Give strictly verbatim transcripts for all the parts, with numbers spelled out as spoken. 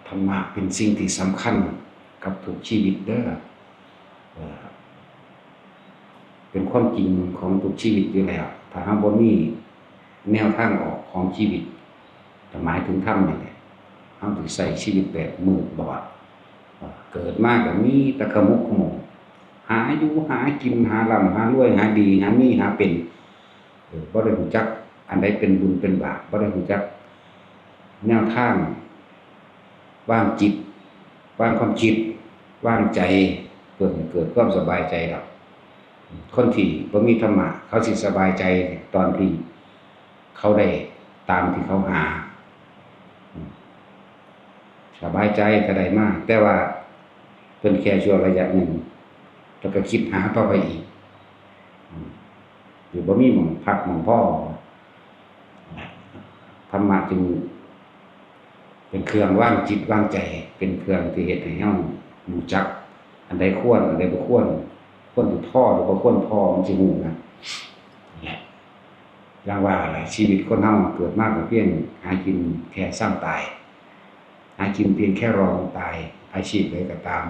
ธรรมะเป็นสิ่งที่สำคัญกับทุกชีวิตเด้อ เอ่อ เป็นความจริงของทุกชีวิตอยู่แล้ว ถ้าเราบ่มีแนวทางออกของชีวิต ก็หมายถึงธรรมนี่แหละ เราสิใช้ชีวิตแบบมืดบอด เอ่อ เกิดมาก็มีแต่ขมุกขมัว หาอยู่หากิน หาร่ำหารวย หาดี หามี หาเป็น เออ บ่ได้รู้จักอันใดเป็นบุญเป็นบาป บ่ได้รู้จักแนวทาง วางจิต วางความคิด วางใจ เพื่อให้เกิดความสบายใจดอก คนที่บ่มีธรรมะ เขาสิสบายใจตอนที่เขาได้ตามที่เขาหา สบายใจก็ได้มา แต่ว่าเป็นแค่ชั่วระยะหนึ่ง แล้วก็คิดหาต่อไปอีก อืม อยู่บ่มีหม่องพักหม่องพอ ธรรมะจึงเป็นเครื่องวางจิตวางใจ เป็นเครื่องที่เฮ็ดให้เรารู้จัก อันใดควร อันใดบ่ควร ควรสิพ้อหรือบ่ควรพ้อ มันสิรู้นะ นั่นแหละ อย่างว่าแหละ ชีวิตคนเราเกิดมาก็เพียงหากินแค่ซ้ำตาย หากินเพียงแค่รอวันตาย อาชีพใดก็ตาม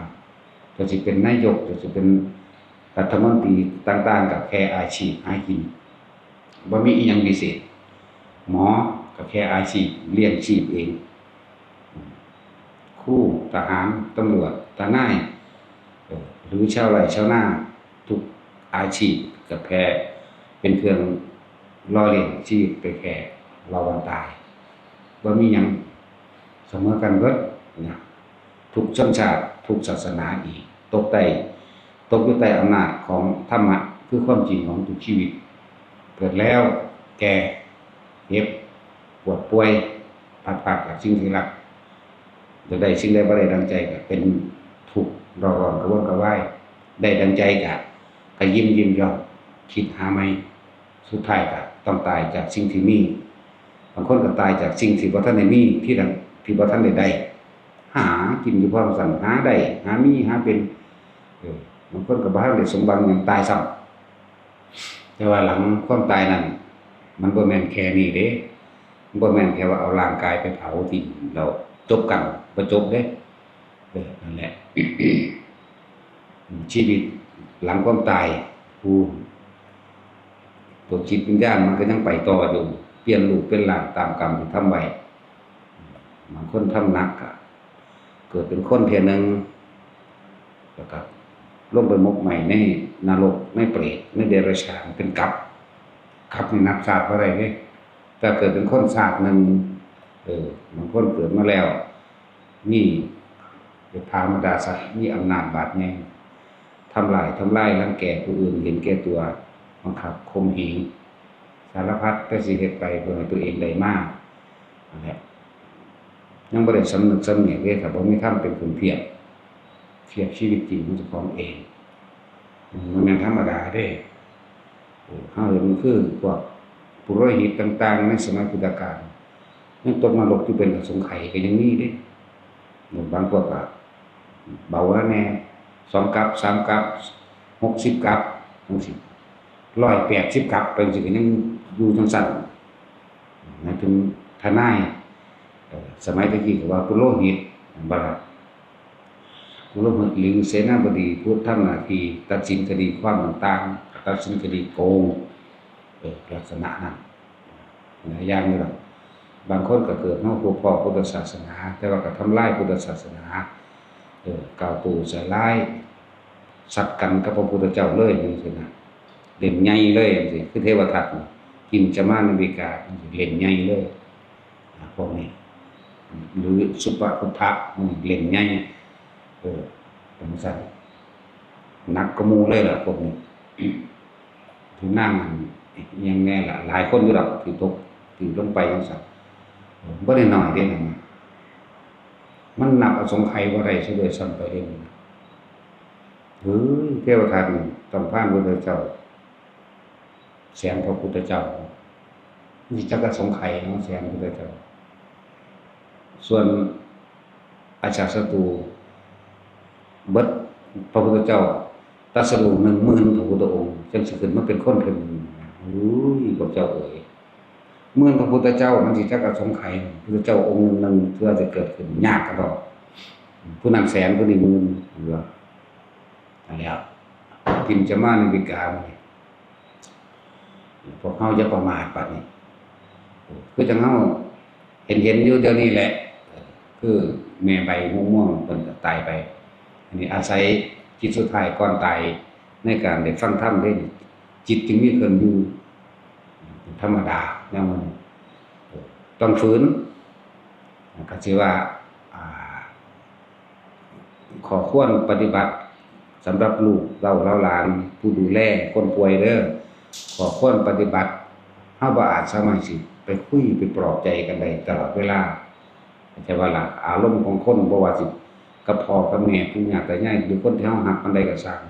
จะสิเป็นนายก จะสิเป็นรัฐมนตรีต่างๆ ก็แค่อาชีพหากิน บ่มีอิหยังพิเศษ หมอก็แค่อาชีพเลี้ยงชีพเอง ครู ทหาร ตำรวจ ทนาย เอ่อ หรือชาวไร่ชาวนา ทุกอาชีพก็แค่เป็นเครื่องหล่อเลี้ยงชีวิตไปแค่รอวันตาย บ่มีหยังเสมอกันเบิดนะ ทุกชนชาติ ทุกศาสนาอีก ตกใต้ ตกอยู่ใต้อำนาจของธรรมะ คือความจริงของทุกชีวิต เกิดแล้ว แก่ เจ็บ ปวดป่วย พลัดพรากจากสิ่งที่รัก จะได้สิ่งใดบ่ได้ดังใจก็เป็นทุกข์ เร่าร้อนกระวนกระวาย ได้ดังใจก็ ก็ยิ้มยิ้มย่อง คิดหาใหม่ สุดท้ายก็ต้องตายจากสิ่งที่มี บางคนก็ตายจากสิ่งที่บ่ทันได้มี ที่ดัง ที่บ่ทันได้ได้ หากินอยู่พร้อมสั่น หาได้ หามี หาเป็น เออ บางคนก็บ่ทันได้สมหวังหยัง ตายซ้ำ แต่ว่าหลังความตายนั้น มันบ่แม่นแค่นี้เด้ มันบ่แม่นแค่ว่าเอาร่างกายไปเผาทิ้งแล้วจบกัน บ่จบเด้ เออ นั่นแหละ ชีวิตหลังความตาย ผู้ ตัวจิตวิญญาณมันก็ยังไปต่ออยู่ เปลี่ยนรูปเปลี่ยนร่างตามกรรมที่ทำไว้ บางคนทำหนักก็เกิดเป็นคนเทื่อหนึ่ง แล้วก็ลงไปหมกไหม้ในนรก ในเปรต ในเดรัจฉาน เป็นกลับ กลับนี่นับชาติบ่ได้เด้ แต่เกิดเป็นคนชาติหนึ่ง เออ บางคนเกิดมาแล้ว มียศถาบรรดาศักดิ์ มีอำนาจบาดใหญ่ ทำร้าย ทำลาย รังแกผู้อื่น เห็นแก่ตัว บังคับ ข่มเหง สารพัด แต่สิเฮ็ดไปเพื่อให้ตัวเองได้มา นั่นแหละ ยังบ่ได้สำนึกสำนึกเลย ถ้าบ่มีธรรมเป็นเครื่องเทียบ เทียบชีวิตจริงของเจ้าของเอง อืม มันแม่นธรรมดาเด้ เออ เฮาเห็นมันคือพวกปุโรหิตต่างๆ ในสมัยพุทธกาล ยังตกนรกอยู่เป็นอสงไขยก็ยังมีเด้ บางพวกก็เบาแล้วแน่ สองกับ สามกับ หกสิบกับ จังซี้ ร้อยแปดสิบกับ ไปจังซี้ก็ยังอยู่จังซั่น หมายถึงทนาย เอ่อ สมัยตะกี้ก็ว่าปุโรหิต แม่นบ่ล่ะ ปุโรหิตหรือเสนาบดีผู้ทำหน้าที่ตัดสินคดีความต่างๆ ตัดสินคดีโกง เออ ลักษณะนั้น หลายอย่างอยู่ดอก บางคนก็เกิดมาพบพ้อพุทธศาสนา แต่ว่าก็ทำลายพุทธศาสนา เออ กล่าวตู่ใส่ร้าย สัตว์กันกับพระพุทธเจ้าเลยจังซี้นะ เล่นใหญ่เลยจังซี้ คือเทวทัตนี่ กินจามานวิกา เล่นใหญ่เลย พวกนี้ หรือสุปพุทธะ เล่นใหญ่ เออ จังซั่น หนักกว่าหมู่เลยล่ะพวกนี้ คือนางอันอิหยังแน่ล่ะ หลายคนอยู่ดอกที่ตก ที่ลงไปจังซั่น เออ บ่ได้น้อยเด้นั่นนะ มันนับอสงไขยบ่ได้ซะด้วยซ้ำไปเด้นั่นนะ เฮ้ย เทวทัตนี่ต้องผ่านพุทธเจ้า แสนพระพุทธเจ้า นี่จักอสงไขยเนาะ แสนพุทธเจ้า ส่วนอาชาติศัตรู เบิดพระพุทธเจ้าตรัสรู้หนึ่งหมื่นพระพุทธองค์ จังสิขึ้นมาเป็นคนเพิ่น อุ้ย พวกเจ้าเอ๋ย เหมือนพระพุทธเจ้ามันสิจักอสงไขย พุทธเจ้าองค์หนึ่งหนึ่งเทื่อจะเกิดขึ้นยากกระดอก ผู้นั้นแสน ผู้นี้หมื่น เหลือ นั่นแหละ กินจะมาในบิกามื้อนี้ พวกเฮาอย่าประมาทบัดนี้ คือจังเฮาเห็นเห็นอยู่เดี๋ยวนี้แหละ คือแม่ใบหกม่วงเพิ่นก็ตายไป อันนี้อาศัยจิตสุดท้ายก่อนตายในการได้ฟังธรรมเด้ จิตจึงมีเครื่องอยู่ ธรรมดาแนวมัน ต้องฝืน ก็สิว่า อ่า ข้อควรปฏิบัติสำหรับลูกเต้าเหล่าหลาน ผู้ดูแลคนป่วยเด้อ ข้อควรปฏิบัติ เฮาบ่อาจสามารถสิไปคุยไปปลอบใจกันได้ตลอดเวลา เข้าใจบ่ล่ะ อารมณ์ของคนบ่ว่าสิกับพ่อกับแม่ ปู่ย่าตายาย หรือคนที่เฮาฮักปานใดก็ซ่าง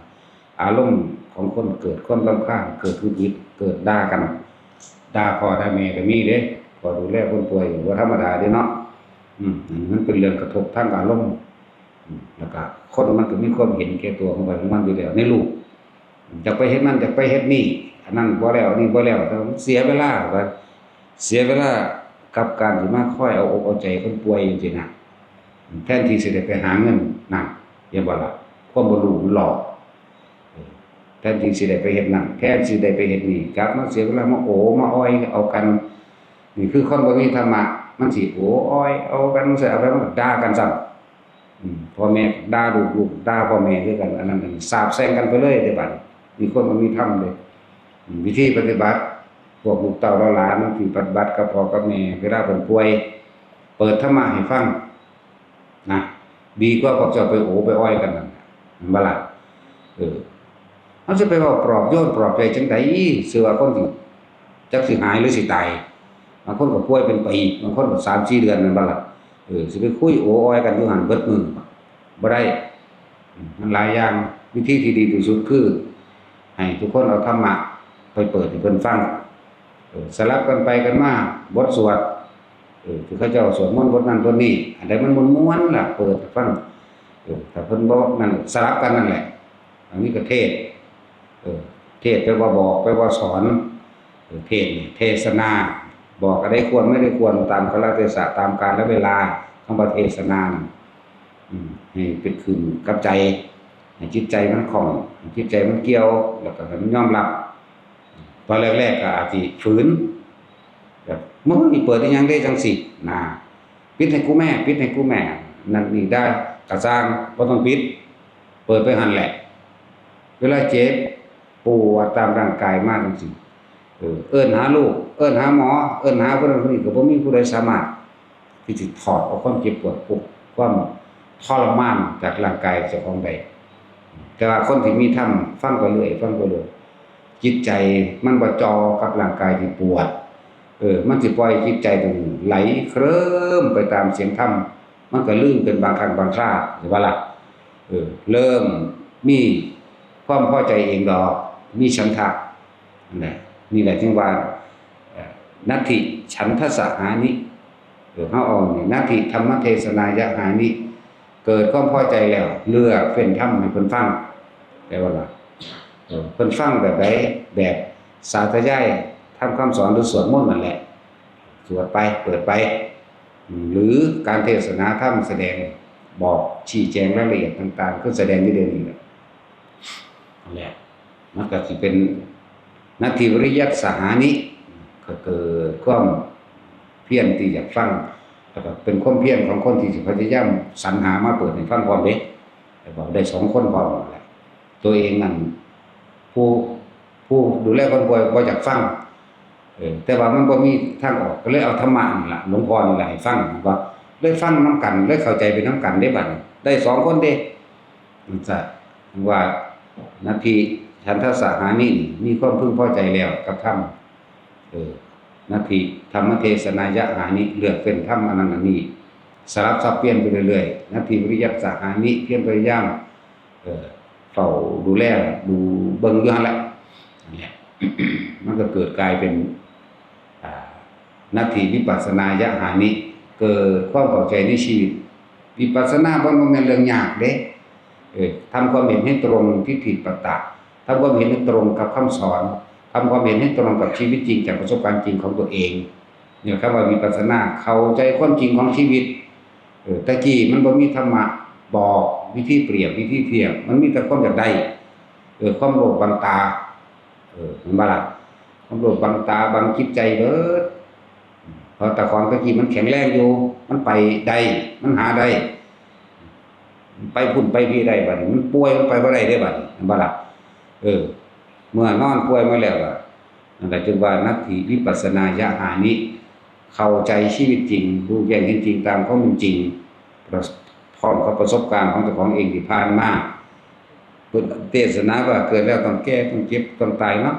อารมณ์ของคนเกิดความรำคาญ เกิดหงุดหงิด เกิดด่ากัน ด่าพ่อด่าแม่ก็มีเด้ พ่อดูแลคนป่วยบ่ธรรมดาเด้เนาะ อืม อันนี้มันเป็นเรื่องกระทบทางอารมณ์ อืม แล้วก็คนมันก็มีความเห็นแก่ตัวของใผของมันอยู่แล้วในลูก อยากไปเฮ็ดนั่น อยากไปเฮ็ดนี่ อันนั้นบ่แล้ว อันนี้บ่แล้ว แต่มันเสียเวลา ว่าเสียเวลากับการสิมาคอยเอาอกเอาใจคนป่วยจังซี้นะ แทนที่สิได้ไปหาเงิน นั่น เห็นบ่ล่ะ ความบ่รู้มันหลอก เออ แทนที่สิได้ไปเฮ็ดนั่น แทนสิได้ไปเฮ็ดนี่ กลับมาเสียเวลามาโอมาออยเอากัน นี่คือคนบ่มีธรรมะ มันสิโอออยเอากัน ใส่เอาไปมันก็ด่ากันซ้ำ อืม พ่อแม่ด่าลูก ลูกด่าพ่อแม่คือกัน อันนั้น อันนี้ สาปแช่งกันไปเลยเด้บัดนี้ มีคนบ่มีธรรมเด้ อืม วิธีปฏิบัติ พวกลูกเต้าเหล่าหลานที่ปฏิบัติกับพ่อกับแม่ เวลาเพิ่นป่วย เปิดธรรมะให้ฟัง นะ ดีกว่าพวกเจ้าไปโอไปอ้อยกันนั่นน่ะ แม่นบ่ล่ะ เออ เฮาสิไปเว้าปลอบโยนปลอบใจจั่งใด ซื่อว่าคนสิ จักสิหายหรือสิตาย บางคนก็ป่วยเป็นปี บางคนก็สามสี่เดือน แม่นบ่ล่ะ เออ สิไปคุยโออ้อยกันอยู่หั่นเบิดมื้อ บ่ได้ อืม มันหลายอย่าง วิธีที่ดีที่สุดคือ ให้ทุกคนเอาธรรมะไปเปิดให้เพิ่นฟัง เออ สลับกันไปกันมา บทสวด เออ ที่เขาเจ้าสวดมนต์บทนั้นบทนี้ อันใดมันม่วนๆล่ะ เปิดให้ฟัง เออ ถ้าเพิ่นบ่นั่น สลับกันนั่นแหละ อันนี้ก็เทศน์ เออ เทศน์แปลว่าบอก แปลว่าสอน เออ เทศน์นี่ เทศนา บอกอันใดควรไม่ได้ควร ตามกาลเทศะ ตามกาลเวลา คำว่าเทศนาน่ะ อืม ให้เป็นขึ้นกับใจ ให้จิตใจมันคล่อง ให้จิตใจมันเกี่ยว แล้วก็ให้มันยอมรับ ตอนแรกๆก็อาจสิฝืน แบบ "มึงนี่เปิดอีหยังเด้จั่งซี้" นะ "ปิดให้กูแม่ ปิดให้กูแม่" นั่นนี่ได้ กะซ่าง บ่ต้องปิด เปิดไปหั่นแหละ เวลาเจ็บปวดตามร่างกายมาจั่งซี้ เออ เอิ้นหาลูก เอิ้นหาหมอ เอิ้นหาผู้นั้นผู้นี้ ก็บ่มีผู้ใดสามารถที่สิถอดเอาความเจ็บปวด พวกความทรมานจากร่างกายเจ้าของได้ แต่ว่าคนที่มีธรรมฟังไปเรื่อย ฟังไปเรื่อย จิตใจมันบ่จ่อกับร่างกายที่ปวด เออ มันสิปล่อยจิตใจตรงนี้ไหลเคลิ้มไปตามเสียงธรรม มันก็ลืมเป็นบางครั้งบางครา เห็นบ่ล่ะ เออ เริ่มมีความพอใจเองดอก มีฉันทะ นั่นแหละ นี่แหละจึงว่า เอ่อ นัตถิฉันทะสหานิ เออ เฮาเอานี่ นัตถิธรรมเทศนายะหานิ เกิดความพอใจแล้ว เลือกเฟ้นธรรมให้เพิ่นฟัง แปลว่าล่ะ เออ เพิ่นฟังแบบใด แบบสาธยายธรรมคำสอนหรือสวดมนต์นั่นแหละ สวดไป เปิดไป อืม หรือการเทศนาธรรมแสดง บอกชี้แจงรายละเอียดต่างๆ คือแสดงอยู่เดี๋ยวนี้แหละ นั่นแหละ มันก็สิเป็นนัตถิวิริยัสสหานิ ก็เกิดความเพียรที่อยากฟัง แล้วก็เป็นความเพียรของคนที่สิพยายามสรรหามาเปิดให้ฟังพร้อมเด้ แต่ว่าได้สองคนพร้อมนั่นแหละ ตัวเองนั่น ผู้ ผู้ดูแลคนป่วยบ่อยากฟัง เออ แต่ว่ามันบ่มีทางออก ก็เลยเอาธรรมะนี่ล่ะ หลวงพ่อนี่ล่ะให้ฟัง ว่าเลยฟังนำกัน เลยเข้าใจไปนำกันเด้บัดนี้ ได้สองคนเด้ มันจะว่า นัตถิฉันทะสหานินี่ มีความพึงพอใจแล้วกับธรรม เออ นัตถิธรรมเทศนายะหานิ เลือกเฟ้นธรรมอันนั้นอันนี้ สลับสับเปลี่ยนไปเรื่อยๆ นัตถิวิริยัสสหานิ เพียรพยายาม เอ่อ เฝ้าดูแล ดูเบิ่งอยู่หั่นแหละ นั่นแหละ มันก็เกิดกลายเป็น อ่า นัตถิวิปัสสนายะหานิ เกิดความเข้าใจในชีวิต วิปัสสนาบ่แม่นเรื่องยากเด้ เออ ทำความเห็นให้ตรงทิฏฐิปัตตะ ทำความเห็นให้ตรงกับคำสอน ทำความเห็นให้ตรงกับชีวิตจริงจากประสบการณ์จริงของตัวเอง เนี่ย คำว่าวิปัสสนา เข้าใจความจริงของชีวิต เออ แต่กี้มันบ่มีธรรมะบอกวิธีเปรียบวิธีเทียบ มันมีแต่ความอยากได้ เออ ความโลภบังตา เออ เห็นบ่ล่ะ ความโลภบังตาบังจิตใจเบิด เพราะแต่ของแต่กี้มันแข็งแรงอยู่ มันไปได้ มันหาได้ ไปพุ้นไปพี้ได้ บัดนี้มันป่วย มันไปบ่ได้เด้บัดนี้ เห็นบ่ล่ะ เออ เมื่อนอนป่วยมาแล้วล่ะ นั่นแหละจึงว่า นัตถิวิปัสสนาญาหานิ เข้าใจชีวิตจริง รู้แจ้งเห็นจริงตามความเป็นจริง พร้อมกับประสบการณ์ของเจ้าของเองที่ผ่านมา เพิ่นเทศนาว่าเกิดแล้วต้องแก่ ต้องเจ็บ ต้องตายเนาะ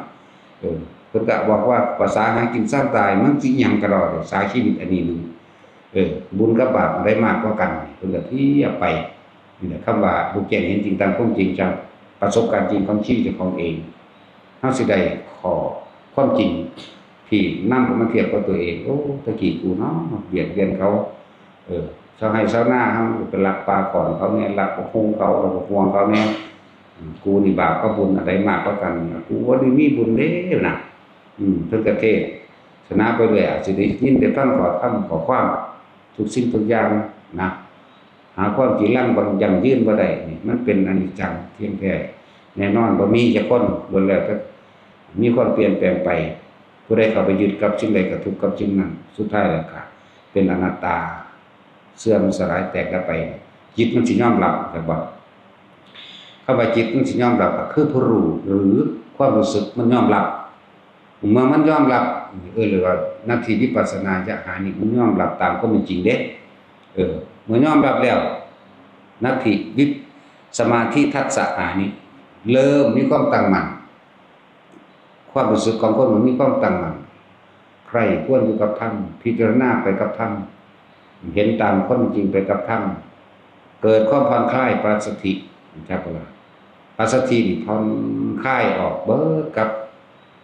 เออ เพิ่นก็บอกว่าภาษาหากินซ้ำตาย มันสิหยังกะดอก ภาษาชีวิตอันนี้หนึ่ง เออ บุญกับบาปอะไรมากกว่ากัน เพิ่นก็เทียบไป นี่แหละคำว่ารู้แจ้งเห็นจริงตามความจริงจากประสบการณ์จริงของชีวิตเจ้าของเอง เฮาสิได้ข้อความจริงที่นำมาเทียบกับตัวเอง โอ้ ตะกี้กูเนาะ เบียดเบียนเขา เออ ชาวไร่ชาวนาเฮาไปลักปลาข้อนเขาแหน่ ลักบักฮุ่งเขา ลักบักม่วงเขาแหน่ อืม กูนี่บาปกับบุญอันใดมากกว่ากัน กูบ่ได้มีบุญเด้นะ อืม เพิ่นก็เทศนาไปเรื่อย อาจสิได้ยินได้ฟังข้อธรรมข้อความทุกสิ่งทุกอย่างนะ หาความจีรังบังยั่งยืนบ่ได้ นี่มันเป็นอนิจจังเที่ยงแท้แน่นอน บ่มีจักคน ล้วนแล้วแต่มีความเปลี่ยนแปลงไป ผู้ใดเข้าไปยึดกับสิ่งใดก็ทุกข์กับสิ่งนั้น สุดท้ายแล้วก็เป็นอนัตตา เสื่อมสลายแตกดับไป จิตมันสิยอมรับ ครับบ่ คำว่าจิตมันสิยอมรับก็คือผู้รู้ หรือความรู้สึกมันยอมรับ เมื่อมันยอมรับ เออ หรือว่า นัตถิวิปัสสนาญาหานิ มันยอมรับตามความเป็นจริงเด้ เออ เมื่อยอมรับแล้ว นัตถิวิป- สมาธิทัสสะหานิ เริ่มมีความตั้งมั่น ความรู้สึกของคนมันมีความตั้งมั่น ใคร่ครวญอยู่กับธรรม พิจารณาไปกับธรรม เห็นตามความเป็นจริงไปกับธรรม เกิดความผ่อนคลาย ปัสสัทธิ จักบ่ล่ะ ปัสสัทธินี่ผ่อนคลายออกเบิดกับ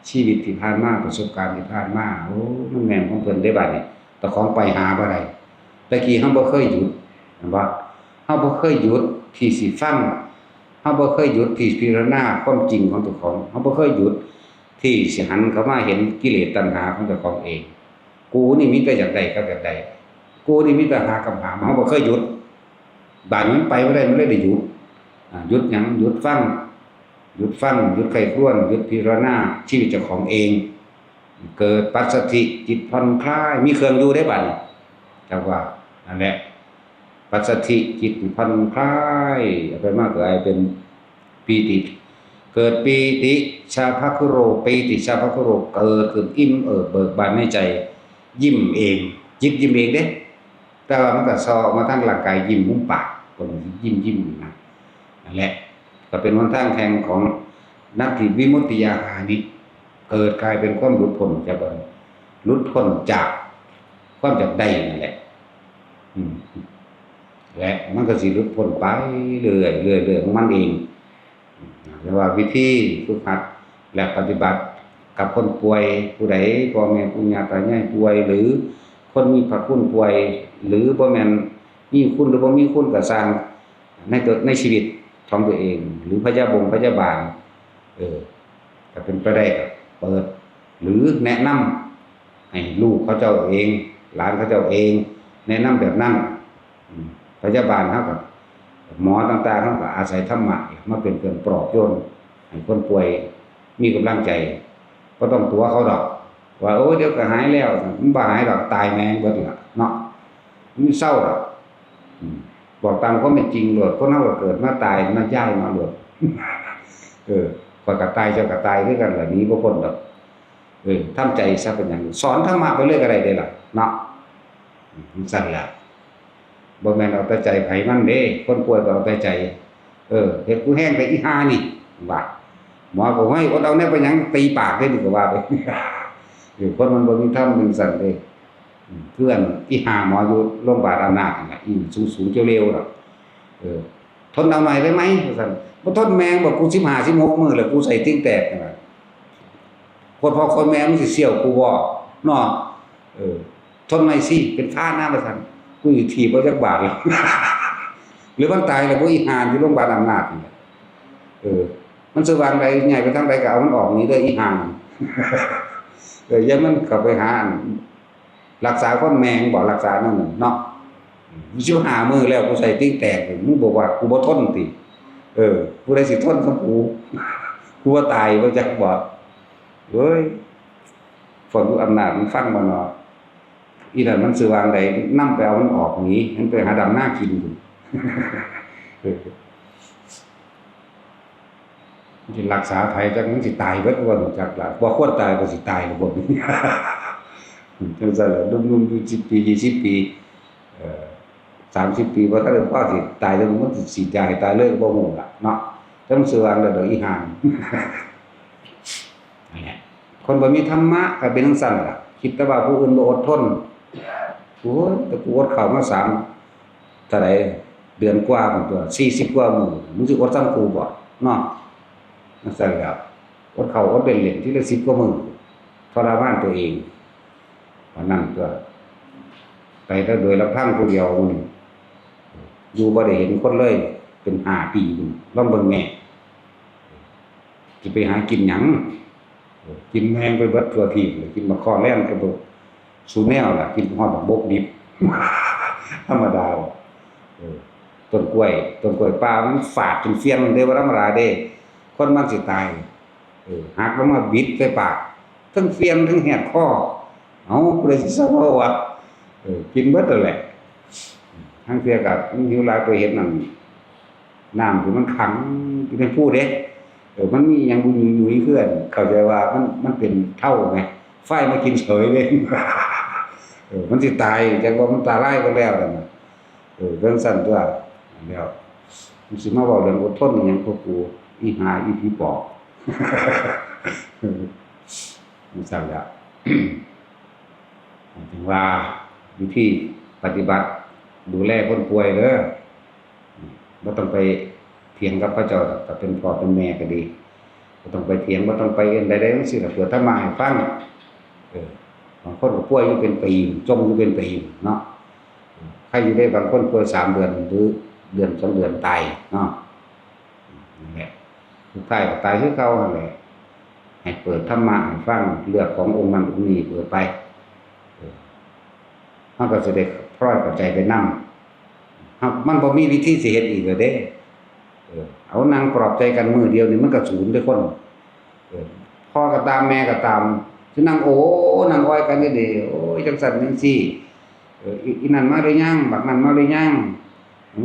ชีวิตที่ผ่านมา ประสบการณ์ที่ผ่านมา โอ้ มันแม่นของเพิ่นเด้บัดนี้ แต่ของไปหาบ่ได้ แต่กี้เฮาบ่เคยหยุด เห็นบ่ เฮาบ่เคยหยุดที่สิฟัง เฮาบ่เคยหยุดที่พิจารณาความจริงของเจ้าของ เฮาบ่เคยหยุดที่สิหันเข้ามาเห็นกิเลสตัณหาของเจ้าของเอง กูนี่มีแต่อยากได้กับอยากได้ กูนี่มีแต่หากับหามา เฮาบ่เคยหยุด บาดนี้มันไปบ่ได้ มันเลยได้หยุด อ่า หยุดหยัง หยุดฟัง หยุดฟัง หยุดใคร่ครวญ หยุดพิจารณาชีวิตเจ้าของเอง เกิดปัสสัทธิ จิตผ่อนคลาย มีเครื่องอยู่ได้บัดนี้ จักว่า นั่นแหละ ปัสสัทธิ จิตผ่อนคลาย เอาไปมากลายเป็นปีติ เกิดปีติ ชาภคุโร ปีติ ชาภคุโร เกิดขึ้นอิ่มเอิบเบิกบานในใจ ยิ้มเอง จิตยิ้มเองเด้ แต่ว่ามันก็ส่อออกมาทางร่างกาย ยิ้มมุมปาก คนยิ้มยิ้มนะ นั่นแหละ ก็เป็นหนทางแห่งของ นัตถิวิมุตติญาหานิ เกิดกลายเป็นความหลุดพ้นจากบ่ หลุดพ้นจากความอยากได้นั่นแหละ อืม และมันก็สิหลุดพ้นไปเรื่อยๆ เรื่อยๆ ของมันเอง เรียกว่าวิธีฝึกหัดและปฏิบัติกับคนป่วยผู้ใด พ่อแม่ปู่ย่าตายายป่วย หรือคนมีพระคุณป่วย หรือบ่แม่นมีคุณหรือบ่มีคุณก็ซ่าง ในตัว ในชีวิตของตัวเอง หรือพยาบงพยาบาล เออ ก็เป็นไปได้ก็เปิด หรือแนะนำให้ลูกเขาเจ้าเอง หลานเขาเจ้าเอง แนะนำแบบนั้น อืม พยาบาลเฮาก็ หมอต่างๆ เฮาก็อาศัยธรรมะมาเป็นเครื่องปลอบโยนให้คนป่วยมีกำลังใจ บ่ต้องตั๋วเขาดอก ว่า โอ้ย เดี๋ยวก็หายแล้ว มันบ่หายดอก ตายแม่งเบิดล่ะเนาะ มันเศร้าดอก อืม บอกตามความเป็นจริงโลด คนเฮาก็เกิดมาตาย มาย้ายมาโลด เออ ข้อยก็ตาย เจ้าก็ตายคือกันล่ะ หนีบ่พ้นดอก เออ ทำใจซะ เป็นหยัง สอนธรรมะไปเลยก็ได้เด้ล่ะ เนาะ อืม จั่งซั้นล่ะ บ่แม่นเอาแต่ใจไผมันเด้ คนป่วยก็เอาแต่ใจ เออ เฮ็ดกูแฮงแต่อีห่านี่ ว่า หมอก็ "เฮ้ย อดเอาแน่ เป็นหยัง ตีปากเด้" นี่ก็ว่าไป เออ คนมันบ่มีธรรมจั่งซั้นเด้ อืม คืออันอีห่าหมออยู่โรงพยาบาลอำนาจนั่นล่ะ อีสูงๆ เขียวเหลวน่ะ เออ "ทนเอาหน่อยได้ไหม" ว่าซั่น "บ่ทนแม่ง บอกกูสิบห้า สิบหก มื้อแล้ว กูไส้ติ่งแตก" นั่นล่ะ "โคตรพ่อโคตรแม่มึงสิเสี่ยวกูบ่เนาะ เออ ทนหน่อยสิ เป็นพระนะ" ว่าซั่น "กูสิถีบเอาจักบาทแล้ว" หรือมันตายแล้วบ่ อีห่าอยู่โรงพยาบาลอำนาจนี่แหละ เออ มันสิวางใด ย้ายไปทางใดก็เอามันออกหนีเด้อ อีห่า เออ อย่ามันเข้าไปหาอัน รักษาคนแม่งบ่รักษานั่นน่ะเนาะ สิบห้ามื้อแล้วกูใส่ติ่งแตก มึงบอกว่ากูบ่ทนติ เออ ผู้ใดสิทนกับกู กูว่าตายว่าจักบ่ เฮ้ย พวกอยู่อำนาจมันฟังบ่เนาะ อีนั่นมันสิวางใด นำไปเอามันออกหนี มันไปหาดำนากินอยู่ เออ มันสิรักษาไผจักมันสิตายเบิดบ่รู้จักล่ะ บ่ควรตายก็สิตายล่ะพวกนี้ จังซั่นล่ะ หนุ่มๆ อยู่สิบปี ยี่สิบปี เอ่อ สามสิบปี บ่ทันได้พอสิตาย แล้วมันสิฉีดยาให้ตายเลยก็บ่ฮู้ล่ะเนาะ แต่มันสิวางได้ดอกอีห่านี่ นั่นแหละ คนบ่มีธรรมะก็เป็นจังซั่นล่ะ คิดแต่ว่าผู้อื่นบ่อดทน โอ้ย แต่กูอดข้าวมาสาม เท่าใด เดือนกว่าพุ้นตั๊ว สี่สิบกว่ามื้อ มึงสิอดส่ำกูบ่ เนาะ จังซั่นแหล้ว อดข้าวอดเล่นๆ ทีละสิบกว่ามื้อ ทรมานตัวเอง ปานนั้นตั๊ว ไปแต่โดยลำพังผู้เดียว อยู่บ่ได้เห็นคนเลย เป็นห้าปีพุ้น ลองเบิ่งแหน่ สิไปหากินหยัง เออ กินแมงไปเบิดทั่วทีปเลย กินบักข้อแล่นก็บ่ สูแนวล่ะ กินฮอดบักบกดิบ ธรรมดา เออ ต้นกล้วย ต้นกล้วยป่ามันฝาดจนเฟี้ยงเด้ บ่ธรรมดาเด้ คนมันสิตาย เออ หักลงมาบิดใส่ปาก ทั้งเฟี้ยงทั้งแหบคอ เอ้า ผู้ใดสิเซาเว้าวะ เออ กินเบิดนั่นแหละ ลางเทื่อก็มันหิวหลายไปเฮ็ดนั่น น้ำที่มันขังอยู่ในภูเด้ เออ มันมีหยังบุญหยุยๆ คือกัน เข้าใจว่ามัน มันเป็นเถ้าไง ไฟมากินเฉยเลย เออ มันสิตาย จักว่ามันตายร้ายก็แล้วนั่นน่ะ เออ เรื่องสั้นตัว แล้ว มันสิมาเว้าเรื่องอดทนอีหยังกับกู อีห่า อีผีปอบ มันสั้นแล้ว ถึงว่าวิธีปฏิบัติดูแลคนป่วยเด้อ บ่ต้องไปเถียงกับเขาเจ้าดอก ถ้าเป็นพ่อเป็นแม่ก็ดี บ่ต้องไปเถียง บ่ต้องไปเอิ้นใดๆ จังซี้ล่ะ เปิดธรรมะให้ฟัง เออ บางคนก็ป่วยอยู่เป็นปี จมอยู่เป็นปีเนาะ ใครอยู่ได้บางคนป่วยสามเดือน หรือเดือนสองเดือนตายเนาะ นั่นแหละ สุดท้ายก็ตายคือเก่านั่นแหละ ให้เปิดธรรมะให้ฟัง เลือกขององค์นั้นองค์นี้เปิดไป เออ มันก็สิได้พลอยเข้าใจไปนำ เฮา มันบ่มีวิธีสิเฮ็ดอีกแล้วเด้ เออ เอานั่งปลอบใจกันมื้อเดียวนี่มันก็สูญเด้อคน เออ พ่อก็ตามแม่ก็ตาม สินั่งโอ้ นั่งอ้อยกันอยู่เด้ โอ้ย จังซั่นจังซี่ เออ อี อีนั่นมาหรือยัง บักนั่นมาหรือยัง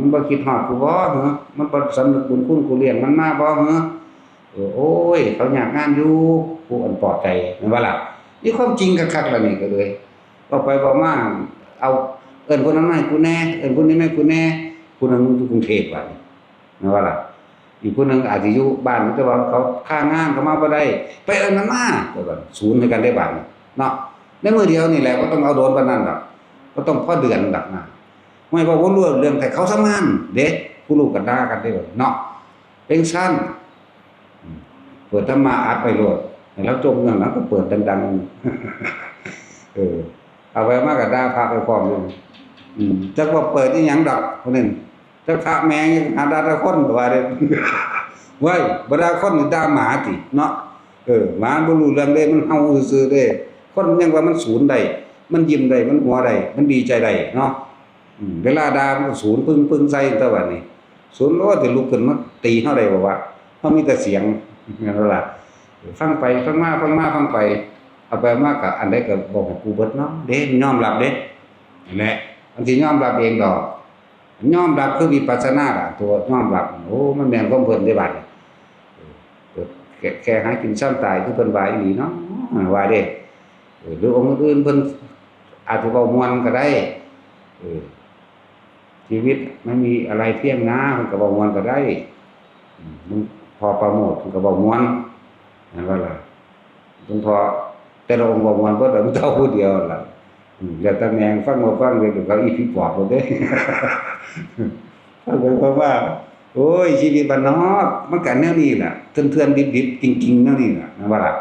มันบ่คิดฮอดกูบ่เหรอ มันบ่สำนึกบุญคุณกูเลี้ยงมันมาบ่เหรอ เออ โอ้ย เขายากงานอยู่ กูอันปลอบใจ แม่นบ่ล่ะ นี่ความจริงคักๆ ล่ะนี่ก็เลย เว้าไปเว้ามา เอา เอิ้นผู้นั้นมาให้กูแหน่ เอิ้นผู้นี้มาให้กูแหน่ ผู้นั้นอยู่กรุงเทพฯ บัดนี้ แม่นบ่ล่ะ อีกผู้หนึ่งอาจสิอยู่บ้าน แต่ว่าเขาคางาน เขามาบ่ได้ ไปเอิ้นมันมา ว่าซั่น สูญให้กันเด้บัดนี้ เนาะ ในมื้อเดียวนี่แหละ บ่ต้องเอาโดนปานนั้นดอก บ่ต้องพอเดือนดอกนะ ห้วย เว้าบ่รู้เรื่อง แต่เขาทำงานเด้ ผู้ลูกก็ด่ากันเด้บัดนี้เนาะ เป็นซั่น อืม เปิดธรรมะอัดไปโลด ให้ลาวจมเรื่องนั้นก็เปิดดังๆ เออ เอาไปมาก็ด่าพระไปพร้อมอยู่ อืม จักว่าเปิดอีหยังดอก ผู้นั้น จักพระแม่งหาด่าแต่คนก็ว่าเด้ เว้ย บ่ด่าคนนี่ด่าหมาติเนาะ เออ หมาบ่รู้เรื่องเด้ มันเห่าซื่อๆเด้ คนยังว่ามันสูญได้ มันยิ้มได้ มันหัวได้ มันดีใจได้เนาะ อืม เวลาด่ามันก็สูญปึ้งๆใส่ แต่ว่านี่ สูญโลด สิลุกขึ้นมาตีเฮาได้บ่วะ เฮามีแต่เสียง แม่นบ่ล่ะ ฟังไปฟังมา ฟังมาฟังไป เอาไปมาก็อันใดก็บอกให้กูเบิดเนาะ เด้ ยอมรับเด้ นั่นแหละ มันสิยอมรับเองดอก ยอมรับคือวิปัสสนาล่ะ ตัวยอมรับ โอ้ มันแม่นความเพิ่นเด้บัดนี้ เออ แค่ แค่หากินซ่อนตายคือเพิ่นว่าอีหลีเนาะ ว่าเด้ เออ หรือองค์อื่นๆเพิ่นอาจจะเว้าม่วนก็ได้ เออ ชีวิตไม่มีอะไรเที่ยงนะ เพิ่นก็เว้าม่วนก็ได้ อืม หลวงพ่อปราโมทย์เพิ่นก็เว้าม่วน แม่นบ่ล่ะ หลวงพ่อแต่ละองค์เว้าม่วนเบิด หลวงเจ้าผู้เดียวล่ะ อืม แล้วแต่แม่งฟังบ่ฟัง เดี๋ยวเขาอีผีปอบโลดเด้ ฟังไปฟังมา โอ้ย ชีวิตบ้านนอก มันก็แนวนี้ล่ะ เถื่อนๆ ดิบๆ จริงๆ แนวนี้ล่ะ แม่นบ่ล่ะ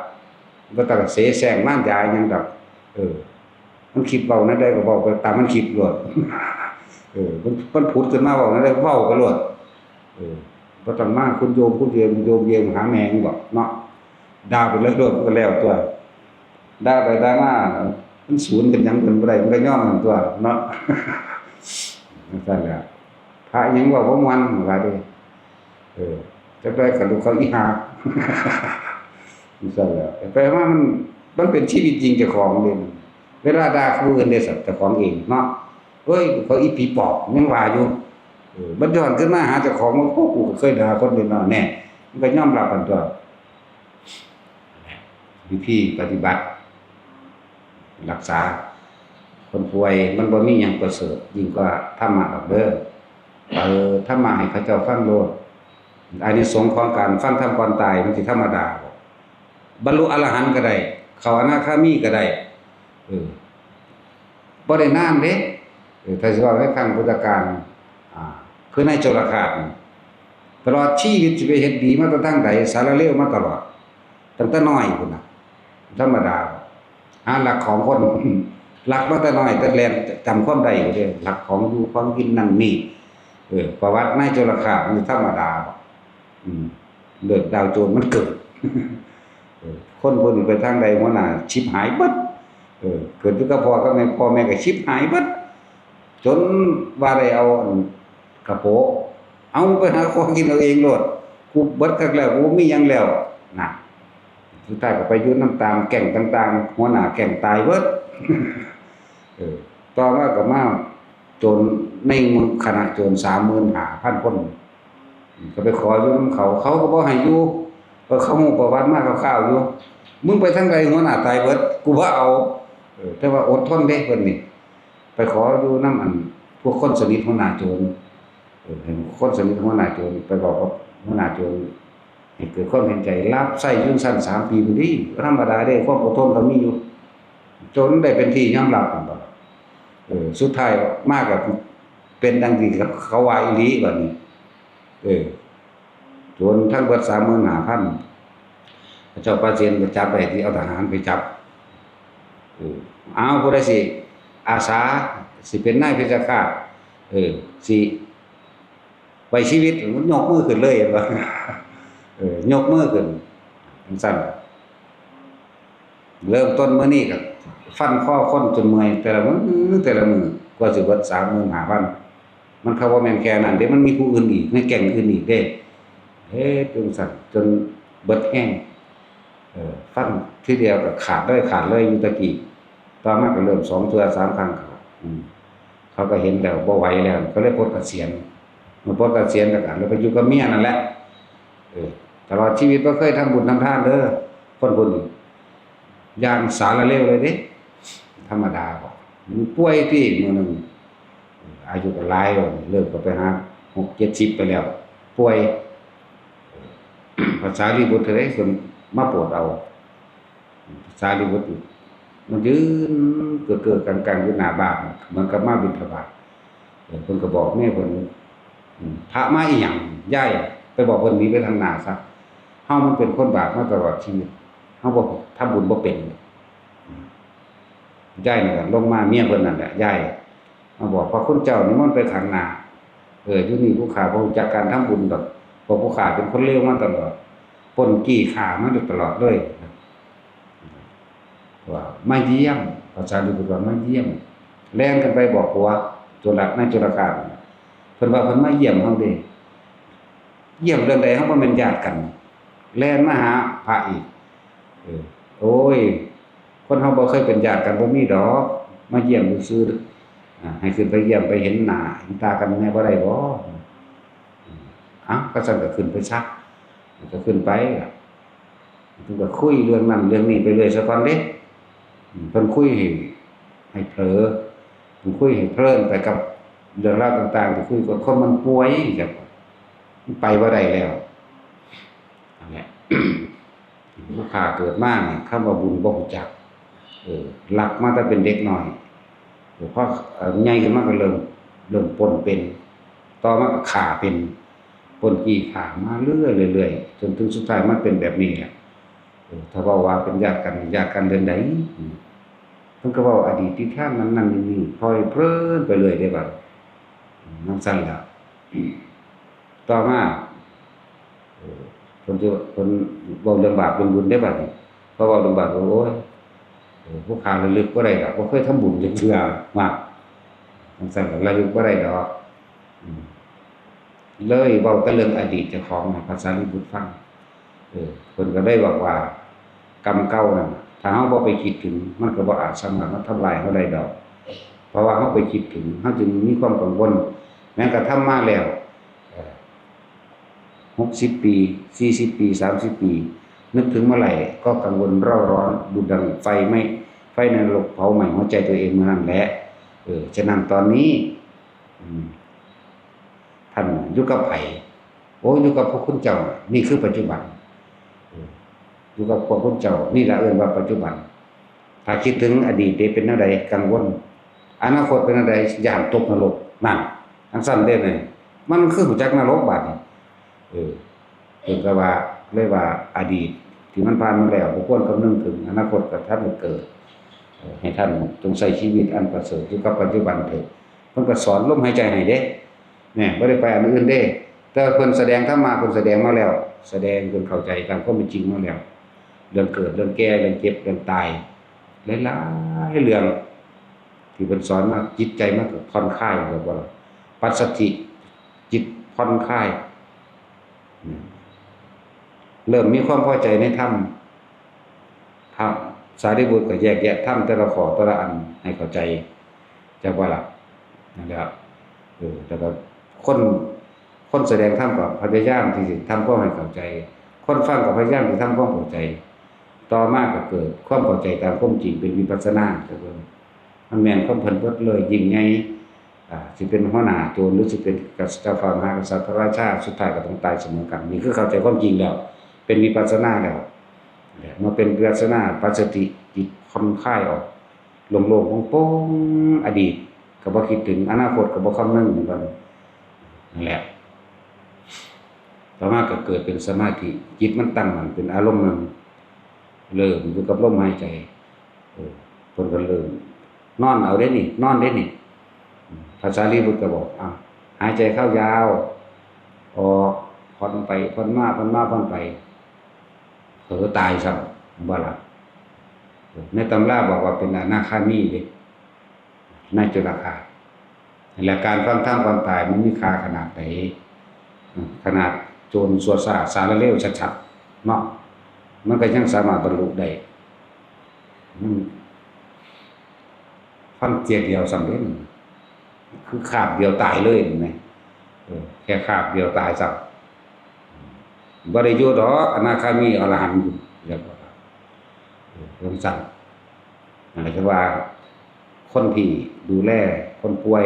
บ่ต้องเสแสร้งมารยาหยังดอก เออ มันคิดเว้าแนวใดก็เว้าไปตามมันคิดโลด เออ มัน มันผุดขึ้นมาเว้าแนวใดก็เว้าไปโลด เออ บ่ต้องมาคุณโยมคุณเยม โยมเยมหาแม่งดอกเนาะ ด่าไปเลยโลด มันก็แล้วตัว ด่าไปด่ามา มันศูนย์กันหยังเพิ่นบ่ได้ มันก็ยอมกันตัวเนาะ จั่งซั่นแหละ พระหยังเว้าบ่ม่วนว่าเด้ เออ จักได้กับลูกเขาอีหา จั่งซั่นแหละ ไปมามัน มันเป็นชีวิตจริงเจ้าของเด้ เวลาด่าผู้อื่นเด้สัตว์เจ้าของเองเนาะ เฮ้ย เขาอีผีปอบยังว่าอยู่ เออ มันย้อนขึ้นมาหาเจ้าของว่า โอ้ กูก็เคยด่าคนนี้เนาะ แน่ มันก็ยอมรับกันตัว วิธีปฏิบัติ รักษา คนป่วยมันบ่มีหยังประเสริฐยิ่งกว่าธรรมะดอกเด้อ เออ ธรรมะให้เขาเจ้าฟังโลด อานิสงส์ของการฟังธรรมก่อนตายมันสิธรรมดาบ่ บรรลุอรหันต์ก็ได้ เข้าอนาคามีก็ได้ เออ บ่ได้นานเด้ เออ ถ้าสิเว้าในครั้งพุทธกาล อ่า คือในจุลกาลนี่ ตลอดชีวิตสิไปเฮ็ดดีมาแต่ทางใด สารเลวมาตลอด ตั้งแต่น้อยพุ้นน่ะ ธรรมดา หาลักของคน ลักมาแต่น้อย แต่แล่นจำความได้อยู่เด้ ลักของอยู่ของกินนั่นนี่ เออ ประวัติในจุลกาลนี่ธรรมดา อืม เรื่องดาวโจรมันเกิด เออ คนพวกนี้ไปทางใดหัวหน้าชิบหายเบิด เออ เกิดอยู่กับพ่อกับแม่ พ่อแม่ก็ชิบหายเบิด จนว่าได้เอาอันกระโปะ เอาไปหาของกินเอาเองโลด กูเบิดคักแล้ว กูบ่มีหยังแล้ว น่ะ สุดท้ายก็ไปอยู่นำตามแก๊งต่างๆ หัวหน้าแก๊งตายเบิด เออ ต่อมาก็มาโจรในหมู่คณะโจร สามหมื่นห้าพันคน ก็ไปขออยู่นำเขา เขาก็บ่ให้อยู่ เพราะเขาฮู้ประวัติมาคร่าวๆอยู่ มึงไปทางใดหัวหน้าตายเบิด กูบ่เอา เออ แต่ว่าอดทนเด้เพิ่นนี่ ไปขออยู่นำอันพวกคนสนิทหัวหน้าโจร เออ ให้คนสนิทหัวหน้าโจรไปบอกกับหัวหน้าโจร ให้เกิดความเห็นใจ รับใช้อยู่ซั่นสามปีพุ้นติ บ่ธรรมดาเด้ ความอดทนก็มีอยู่ จนได้เป็นที่ยอมรับหั่นบ่ เออ สุดท้ายมาก็เป็นดังที่เขาว่าอีหลีบัดนี้ เออ โจรทั้งเบิด สามหมื่นห้าพัน พระเจ้าปเสนก็จับได้ ที่เอาทหารไปจับ เออ เอา ผู้ใดสิอาสา สิเป็นนายเพชฌฆาต เออ สิไว้ชีวิต มันยกมือขึ้นเลย เห็นบ่ เออ ยกมือขึ้น จั่งซั่น เริ่มต้นมื้อนี้ก็ฟันคอคนจนเมื่อย แต่ละมื้อ แต่ละมื้อ กว่าสิเบิด สามหมื่นห้าพัน มันก็บ่แม่นแค่นั้นเด้ มันมีผู้อื่นอีก ในแก๊งอื่นอีกเด้ เฮ็ดจั่งซั่นจนเบิดแฮง เออ ฟันทีเดียวก็ขาดเลย ขาดเลยอยู่ตะกี้ ต่อมาก็เริ่มสองเทื่อสามครั้ง อืม เขาก็เห็นแล้วบ่ไหวแล้ว ก็เลยปลดเกษียณ เมื่อปลดเกษียณแล้วก็เลยไปอยู่กับเมียนั่นแหละ เออ ตลอดชีวิตบ่เคยทำบุญทำทานเด้อ คนผู้นี้ อย่างสารเลวเลยเด้ ธรรมดาบ่ มันป่วยติมื้อหนึ่ง อายุก็หลายแล้ว เริ่มก็ไปหาหกเจ็ดสิบไปแล้ว ป่วย พระสารีบุตรเท่าใดเพิ่นมาโปรดเอา พระสารีบุตรมันยืนเกือกๆกังๆอยู่หน้าบ้าน เหมือนกับมาบิณฑบาต เออ เพิ่นก็บอกเมียเพิ่น อืม พระมาอีหยัง ยาย ไปบอกเพิ่นหนีไปทางหน้าซะ เฮามันเป็นคนบาปมาตลอดชีวิต เฮาบ่ทำบุญบ่เป็น อืม ยายนั่นแหละลงมา เมียเพิ่นนั่นแหละ ยาย มาบอก พระคุณเจ้านิมนต์ไปข้างหน้า เออ อยู่นี่ผู้ข้าบ่รู้จักการทำบุญดอก เพราะผู้ข้าเป็นคนเลวมาตลอด ปล้นจี้ฆ่ามาโดยตลอดเลย ว่ามาเยี่ยม พระสารีบุตรว่ามาเยี่ยม แล่นกันไปบอกผัว จุล นายจุลกาล เพิ่นว่าเพิ่นมาเยี่ยมเฮาเด้ เยี่ยมเรื่องใด เฮาบ่แม่นญาติกัน แล่นมาหาพระอีก เออ โอ้ย คนเฮาบ่เคยเป็นญาติกันบ่มีดอก มาเยี่ยมซื่อๆ อ่า ให้ขึ้นไปเยี่ยมไปเห็นหน้าเห็นตากันแหน่บ่ได้บ่ เอ้า ก็ซั่นก็ขึ้นไปซะ ก็ขึ้นไปล่ะ เพิ่นก็คุยเรื่องนั้นเรื่องนี้ไปเรื่อยซะก่อนเด้ อืม เพิ่นคุยให้ ให้เผลอ เพิ่นคุยให้เพลินไปกับเรื่องราวต่างๆ ที่คุยกับคนมันป่วยจั่งซี้ มันไปบ่ได้แล้ว นั่นแหละ ผู้ข้าเกิดมานี่ คำว่าบุญบ่รู้จัก เออ ลักมาแต่เป็นเด็กน้อย เออ พอ เอ่อ ใหญ่ขึ้นมาก็เริ่ม เริ่มปล้นเป็น ต่อมาก็ฆ่าเป็น ปล้นจี้ฆ่ามาเรื่อยๆ เรื่อยๆ จนถึงสุดท้ายมันเป็นแบบนี้แหละ เออ ถ้าเว้าว่าเป็นญาติกัน ญาติกันเรื่องใด อืม เพิ่นก็เว้าอดีตที่ท่านนั้นๆ นี่ๆ พลอยเพลินไปเรื่อยเด้บัด อืม จั่งซั่นล่ะ ต่อมา เออ เพิ่นสิ เพิ่นเว้าเรื่องบาปเรื่องบุญเด้บัดนี้ พอเว้าเรื่องบาป โอ้ย เออ ผู้ข้าระลึกบ่ได้ดอก บ่เคยทำบุญจักเทื่อ ว่าจังซั่นก็ระลึกบ่ได้ดอก อืม เลยเว้าแต่เรื่องอดีตเจ้าของให้พระสารีบุตรฟัง เออ เพิ่นก็เลยบอกว่า กรรมเก่านั่น ถ้าเฮาบ่ไปคิดถึง มันก็บ่อาจสามารถมาทำลายเฮาได้ดอก เพราะว่าเฮาไปคิดถึง เฮาจึงมีความกังวล แม้กระทั่งมาแล้ว เออ หกสิบปี สี่สิบปี สามสิบปี นึกถึงเมื่อไหร่ก็กังวลเร่าร้อน ดุจดังไฟไหม้ ไฟในนรกเผาไหม้หัวใจตัวเองเมื่อนั้นแหละ เออ ฉะนั้นตอนนี้ อืม ท่านอยู่กับไผ โอ้ อยู่กับพระคุณเจ้า นี่คือปัจจุบัน เออ อยู่กับพระคุณเจ้า นี่ล่ะเอิ้นว่าปัจจุบัน ถ้าคิดถึงอดีตเด้เป็นแนวใด กังวล อนาคตเป็นแนวใด ย้านตกนรก นั่น จังซั่นเด้นี่ มันคือรู้จักนรกบาดนี้ เออ เพิ่นก็ว่า เลยว่าอดีตที่มันผ่านมาแล้ว บ่ควรคำนึงถึง อนาคตก็ทันได้เกิด เออ ให้ท่านจงใช้ชีวิตอันประเสริฐอยู่กับปัจจุบันเถิด เพิ่นก็สอนลมหายใจให้เด้ เนี่ย บ่ได้ไปอันอื่นเด้ แต่เพิ่นแสดงธรรมะ เพิ่นแสดงมาแล้ว แสดงจนเข้าใจตามความเป็นจริงมาแล้ว เรื่องเกิด เรื่องแก่ เรื่องเจ็บ เรื่องตาย หลายๆเรื่อง ที่เพิ่นสอนมา จิตใจมันก็ผ่อนคลาย เรียกว่าปัสสัทธิ จิตผ่อนคลาย อืม เริ่มมีความพอใจในธรรม พระสารีบุตรก็แยกแยะธรรมแต่ละข้อแต่ละอันให้เข้าใจ จักว่าล่ะ นั่นแหละ เออ แล้วก็คน คนแสดงธรรมก็พยายามที่สิทำความให้เข้าใจ คนฟังก็พยายามที่ทำความเข้าใจ ต่อมาก็เกิดความเข้าใจตามความจริงเป็นวิปัสสนา ก็คือมันแม่นของเพิ่นเบิดเลย ยิ่งใหญ่ อ่า สิเป็นหัวหน้าโจร หรือสิเป็นกษัตริย์ เจ้าฟ้ามหากษัตริย์ พระราชา สุดท้ายก็ต้องตายเสมอกัน นี่คือเข้าใจความจริงแล้ว เป็นวิปัสสนาแล้ว เมื่อเป็นวิปัสสนา ปัสสัทธิ จิตผ่อนคลายออก โล่งๆโปร่งๆ อดีตก็บ่คิดถึง อนาคตก็บ่คำนึง นั่นแหละ ต่อมาก็เกิดเป็นสมาธิ จิตมันตั้งมั่นเป็นอารมณ์หนึ่ง เริ่มอยู่กับลมหายใจ เออ เพิ่นก็เริ่ม นอนเอาเด้นี่ นอนเด้นี่ พระสารีบุตรก็บอก อ้าว หายใจเข้ายาว ออก ผ่อนไป ผ่อนมา ผ่อนมา ผ่อนไป เผลอตายซ้ำ บ่ล่ะ ในตำราบอกว่าเป็นอนาคามีเด้ ในจุลกาสน์ และการฟังธรรมก่อนตายมันมีค่าขนาดใด อืม ขนาดโจรชั่วช้า สารเลวชัดๆ เนาะ มันก็ยังสามารถบรรลุได้ อืม ฟังเทื่อเดียวสำเร็จ คือคาบเดียวตายเลย เห็นไหม เออ แค่คาบเดียวตายซ้ำ บ่ได้อยู่ดอก อนาคามีอรหันต์อยู่ เรียกว่า เออ จังซั่น นั่นแหละคือว่า คนที่ดูแลคนป่วย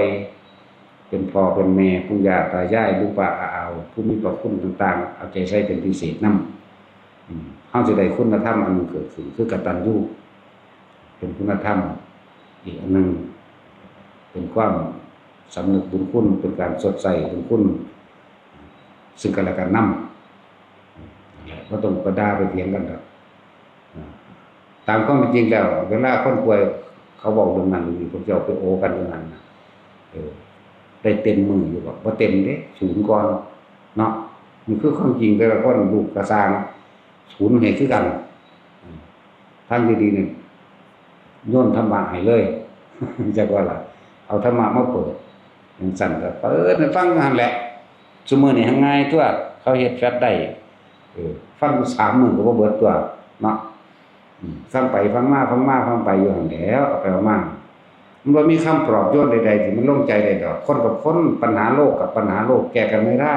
เป็นพ่อเป็นแม่ ปู่ย่าตายาย ลุงป้าอาอาว ผู้มีพระคุณต่างๆ เอาใจใส่เป็นพิเศษนำ อืม เฮาสิได้คุณธรรมอันหนึ่งเกิดขึ้น คือกตัญญู เป็นคุณธรรมอีกอันหนึ่ง เป็นความสำนึกบุญคุณ เป็นการชดใช้บุญคุณ ซึ่งกันและกันนำ นั่นแหละ บ่ต้องไปด่าไปเถียงกันดอก อ่า ตามความเป็นจริงแล้ว เวลาคนป่วยเขาเว้าเรื่องนั้นเรื่องนี้ พวกเจ้าไปโอกันเรื่องนั้นน่ะ เออ ได้เต็มมืออยู่บ่ บ่เต็มเด้ ศูนย์ก่อน เนาะ นี่คือความจริง แต่ละคน ลูกกะซ่าง ศูนย์ให้คือกัน อืม ทางที่ดีนี่ โยนธรรมะให้เลย จักว่าล่ะ เอาธรรมะมาเปิด จังซั่นก็เปิดให้ฟังหั่นแหละ ซุมื้อนี้หั้นง่ายตั๊ว เขาเฮ็ดแฟลชได้ เออ ฟังสามมื้อก็บ่เบิดตั๊ว เนาะ อืม ฟังไปฟังมา ฟังมาฟังไปอยู่หั่นแหล้ว เอาไปเอามา มันบ่มีคำปลอบโยนใดๆที่มันลงใจได้ดอก คนกับคน ปัญหาโลกกับปัญหาโลกแก้กันไม่ได้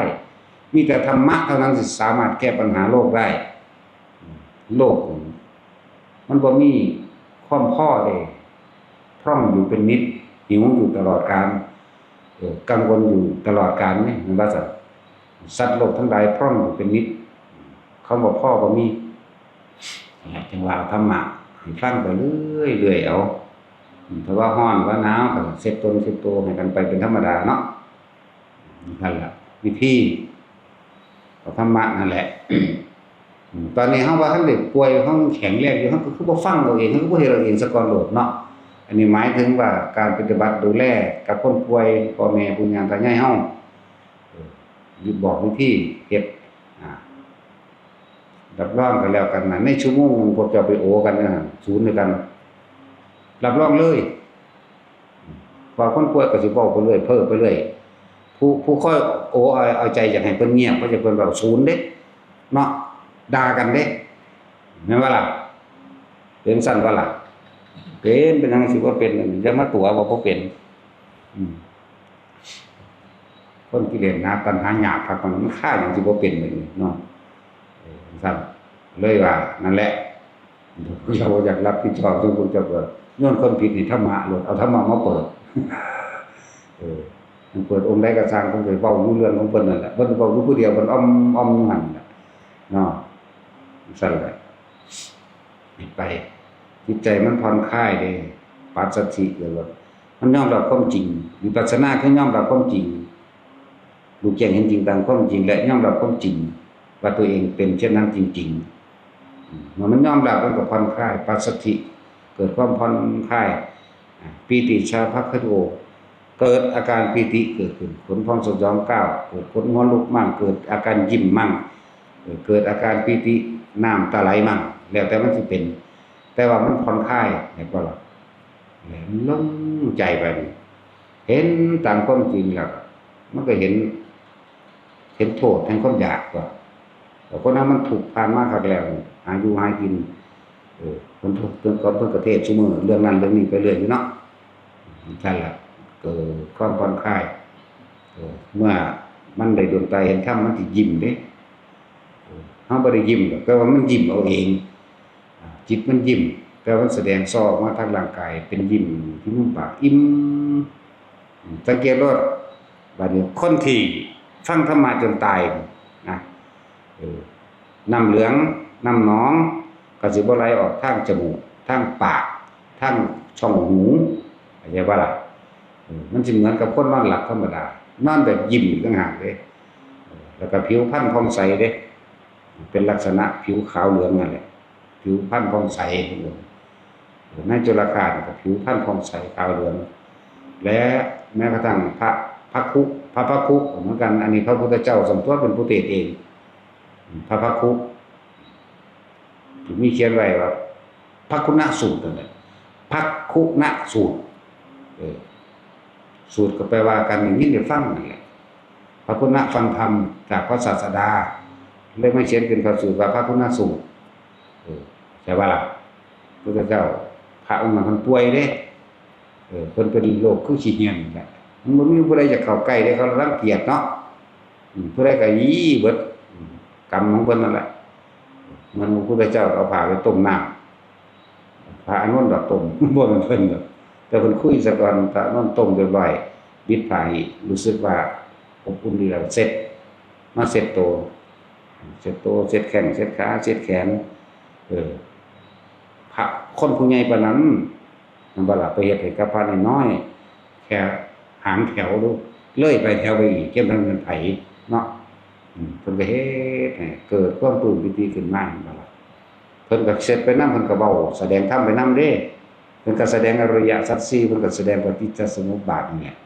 มีแต่ธรรมะเท่านั้นที่สามารถแก้ปัญหาโลกได้ โลกมันบ่มีความพอเด้ พร่องอยู่เป็นนิด หิวอยู่ตลอดกาล เออ กังวลอยู่ตลอดกาลนี่ มันว่าซั่น สัตว์โลกทั้งหลายพร่องอยู่เป็นนิด คำว่าพอบ่มี นั่นแหละ จึงว่าเอาธรรมะให้ฟังไปเรื่อยๆเอา อืม ถ้าว่าร้อนว่าหนาวก็เช็ดตนเช็ดตัวให้กันไปเป็นธรรมดาเนาะ นั่นแหละ วิธี เอาธรรมะนั่นแหละ อืม ตอนนี้เฮาว่าท่านได้ป่วย เฮาแข็งแรงอยู่ เฮาก็คือบ่ฟังเอาเอง เฮาก็บ่เฮ็ดเอาเองซะก่อนโลดเนาะ อันนี้หมายถึงว่าการปฏิบัติดูแลกับคนป่วย พ่อแม่ปู่ย่าตายายเฮา เออ บอกวิธีเฮ็ด อ่า รับรองกันแล้วกันนะ ในชั่วโมงหนึ่งพวกเจ้าไปโอกันนะ ศูนย์ด้วยกัน รับรองเลย เพราะคนป่วยก็สิเว้าไปเรื่อย เพ้อไปเรื่อย ผู้ ผู้คอยโอ้เอา เอาใจอยากให้เพิ่นเงียบ ก็จะเพิ่นเว้าศูนย์เด้ เนาะ ด่ากันเด้ แม่นบ่ล่ะ เป็นซั่นบ่ล่ะ เป็น เป็นหยังสิบ่เป็น อย่ามาตั๋วว่าบ่เป็น อืม คนกิเลสหนา ตัณหาหยาบคักปานนั้น มันฆ่าหยังสิบ่เป็น บัดนี้เนาะ เออ ซั่น เลยว่า นั่นแหละ เราอยากรับผิดชอบ ซุมพวกเจ้าก็โยนความผิดให้ธรรมะโลด เอาธรรมะมาเปิด เออ มันเปิดองค์ใดก็ซ่าง เพิ่นก็เว้าอยู่เรื่องของเพิ่นนั่นแหละ เพิ่นเว้าอยู่ผู้เดียว เพิ่นอ้อม อ้อมอยู่หั่นแหละ เนาะ ซั่นแหละ ไป จิตใจมันผ่อนคลายเด้ ปัสสัทธิ เรียกว่า มันยอมรับความจริง วิปัสสนาคือยอมรับความจริง รู้แจ้งเห็นจริงตามความจริง และยอมรับความจริง ว่าตัวเองเป็นเช่นนั้นจริงๆ อืม เมื่อมันยอมรับมันก็ผ่อนคลาย ปัสสัทธิ เกิดความผ่อนคลาย อ่า ปีติชาภัคคโต เกิดอาการปีติเกิดขึ้น ขนพองสยองก้าว เกิดขนหัวลุกมั่ง เกิดอาการยิ้มมั่ง เอ่อ เกิดอาการปีติน้ำตาไหลมั่ง แล้วแต่มันสิเป็น แต่ว่ามันผ่อนคลาย เห็นบ่ล่ะ แล้วมันโล่งใจไปนี่ เห็นตามความจริงแล้ว มันก็เห็น เห็นโทษแห่งความอยากว่า แต่คนนั้นมันทุกข์ผ่านมาคักแล้ว หาอยู่หากิน เออ เพิ่น เพิ่น เพิ่นก็เทศน์ซุมื้อ เรื่องนั้นเรื่องนี้ไปเรื่อยอยู่เนาะ ซั่นล่ะ เกิดความผ่อนคลาย เออ เมื่อมันได้ดวงตาเห็นธรรม มันสิยิ้มเด้ เออ เฮาบ่ได้ยิ้มดอก แต่ว่ามันยิ้มเอาเอง อ่า จิตมันยิ้ม แต่ว่ามันแสดงส่อออกมาทางร่างกาย เป็นยิ้มที่มุมปาก อิ่ม อืม สังเกตโลด บัดนี้คนที่ฟังธรรมะจนตายนะ เออ น้ำเหลือง น้ำหนอง ก็สิบ่ไหลออกทางจมูก ทางปาก ทางช่องหู เข้าใจบ่ล่ะ เออ มันสิเหมือนกับคนนอนหลับธรรมดา นอนแบบยิ้มอีกต่างหากเด้ เออ แล้วก็ผิวพรรณผ่องใสเด้ เป็นลักษณะผิวขาวเหลืองนั่นแหละ ผิวพรรณผ่องใส เออ ในจุลกาลก็ผิวพรรณผ่องใสขาวเหลือง และแม้กระทั่งพระ พระคุ พระพักคุเหมือนกัน อันนี้พระพุทธเจ้าทรงตัวเป็นผู้เทศน์เอง พระพักคุ มีเขียนไว้ว่า ภักคุณสูตรนั่นแหละ ภักคุณสูตร เออ สูตรก็แปลว่าการได้ยินได้ฟังนั่นแหละ ภักคุณฟังธรรมจากพระศาสดา เลยมาเขียนเป็นพระสูตรว่าภักคุณสูตร เออ ใช่ปะล่ะ พุทธเจ้า พระองค์นั้นเพิ่นป่วยเด้ เออ เพิ่นเป็นโรคคือขี้เหี่ยนนี่แหละ มันบ่มีผู้ใดอยากเข้าใกล้เด้ เขารังเกียจเนาะ อืม ผู้ใดก็ยี้เบิด อืม กรรมของเพิ่นนั่นแหละ เหมือนพระพุทธเจ้าเอาผ้าไปต้มน้ำ พระอานนท์ดอกต้ม บ่แม่นเพิ่นดอก แต่เพิ่นคุยซะก่อน พระอานนท์ต้มเรียบร้อย บิดผ้าให้รู้สึกว่าอบอุ่นดีแล้ว เช็ด มาเช็ดโต เช็ดโต เช็ดแข้ง เช็ดขา เช็ดแขน เออ พระคนผู้ใหญ่ปานนั้น นั่นบ่ล่ะ ไปเฮ็ดให้กับพระน้อยๆ แค่หางแถวดู เลยไปแถวไปอีก เก็บทั้งเงินไผเนาะ อืม เพิ่นก็เฮ็ดให้เกิดความปลื้มปีติขึ้นมา นั่นบ่ล่ะ เพิ่นก็เสด็จไปนำ เพิ่นก็เว้าแสดงธรรมไปนำเด้ เพิ่นก็แสดงอริยสัจสี่ เพิ่นก็แสดงปฏิจจสมุปบาทนี่แหละ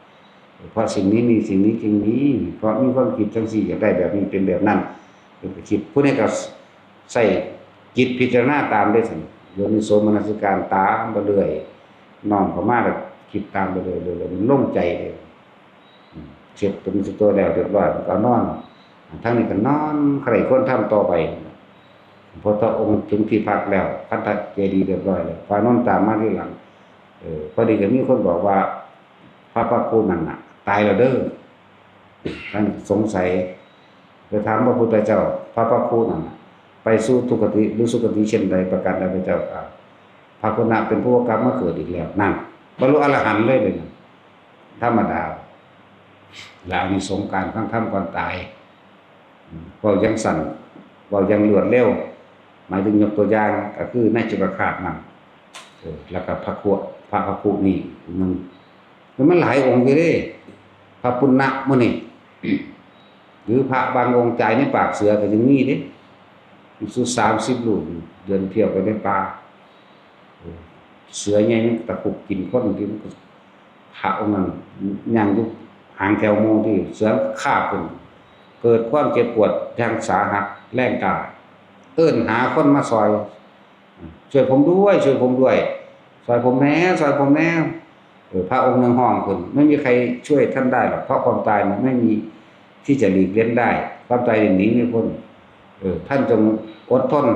เพราะสิ่งนี้มี สิ่งนี้จึงมี เพราะมีความคิดจังซี่ อยากได้แบบนี้ เป็นแบบนั้น เพิ่นก็คิด ผู้นี้ก็ใส่จิตพิจารณาตามได้ซั่น โยนิโสมนสิการตามไปเรื่อย น้อมเข้ามาแล้วคิดตามไปเรื่อยๆ มันโล่งใจเลย อืม เสร็จเป็นสุดตัวแล้วเรียบร้อย ก็นอน ทั้งนี้ก็นอนใคร่ครวญธรรมต่อไป พอพระองค์ถึงที่พักแล้ว คันธเจดีย์เรียบร้อยแล้ว พระอานนท์ตามมาทีหลัง เออ พอดีก็มีคนบอกว่า พระพักคุนั่นน่ะ ตายแล้วเด้อ ท่านสงสัย ไปถามพระพุทธเจ้า พระพักคุนั่นน่ะ ไปสู่ทุกขติหรือสุคติเช่นใดประการใดพระเจ้าค่ะ พระคุณะเป็นผู้กลับมาเกิดอีกแล้ว นั่น บรรลุอรหันต์เลยเลยนะ ธรรมดา และอานิสงส์การฟังธรรมก่อนตาย อืม เว้าอย่างสั้น เว้าอย่างรวดเร็ว หมายถึงยกตัวอย่างก็คือในจุลคาสนั่น เออ แล้วก็พระคุ พระพักคุนี่หนึ่ง คือมันหลายองค์อยู่เด้ พระปุณณะมื้อนี้ หรือพระบางองค์ตายในปากเสือก็ยังมีเด้ อยู่สุดสามสิบลูก เดินเที่ยวไปในป่า เออ เสือใหญ่มันตะครุบกินคนที่มันก็ พระองค์นั้นย่างอยู่หางแถวหมู่ที่เสือคาบขึ้น เกิดความเจ็บปวดอย่างสาหัสแรงกล้า เอิ้นหาคนมาซอย "ช่วยผมด้วย ช่วยผมด้วย" ซอยผมแหน่ ซอยผมแหน่ เออ พระองค์หนึ่งฮ้องขึ้น ไม่มีใครช่วยท่านได้หรอก เพราะความตายมันไม่มีที่จะหลีกเล่นได้ ความตายหนีไม่พ้น เออ ท่านจงอดทน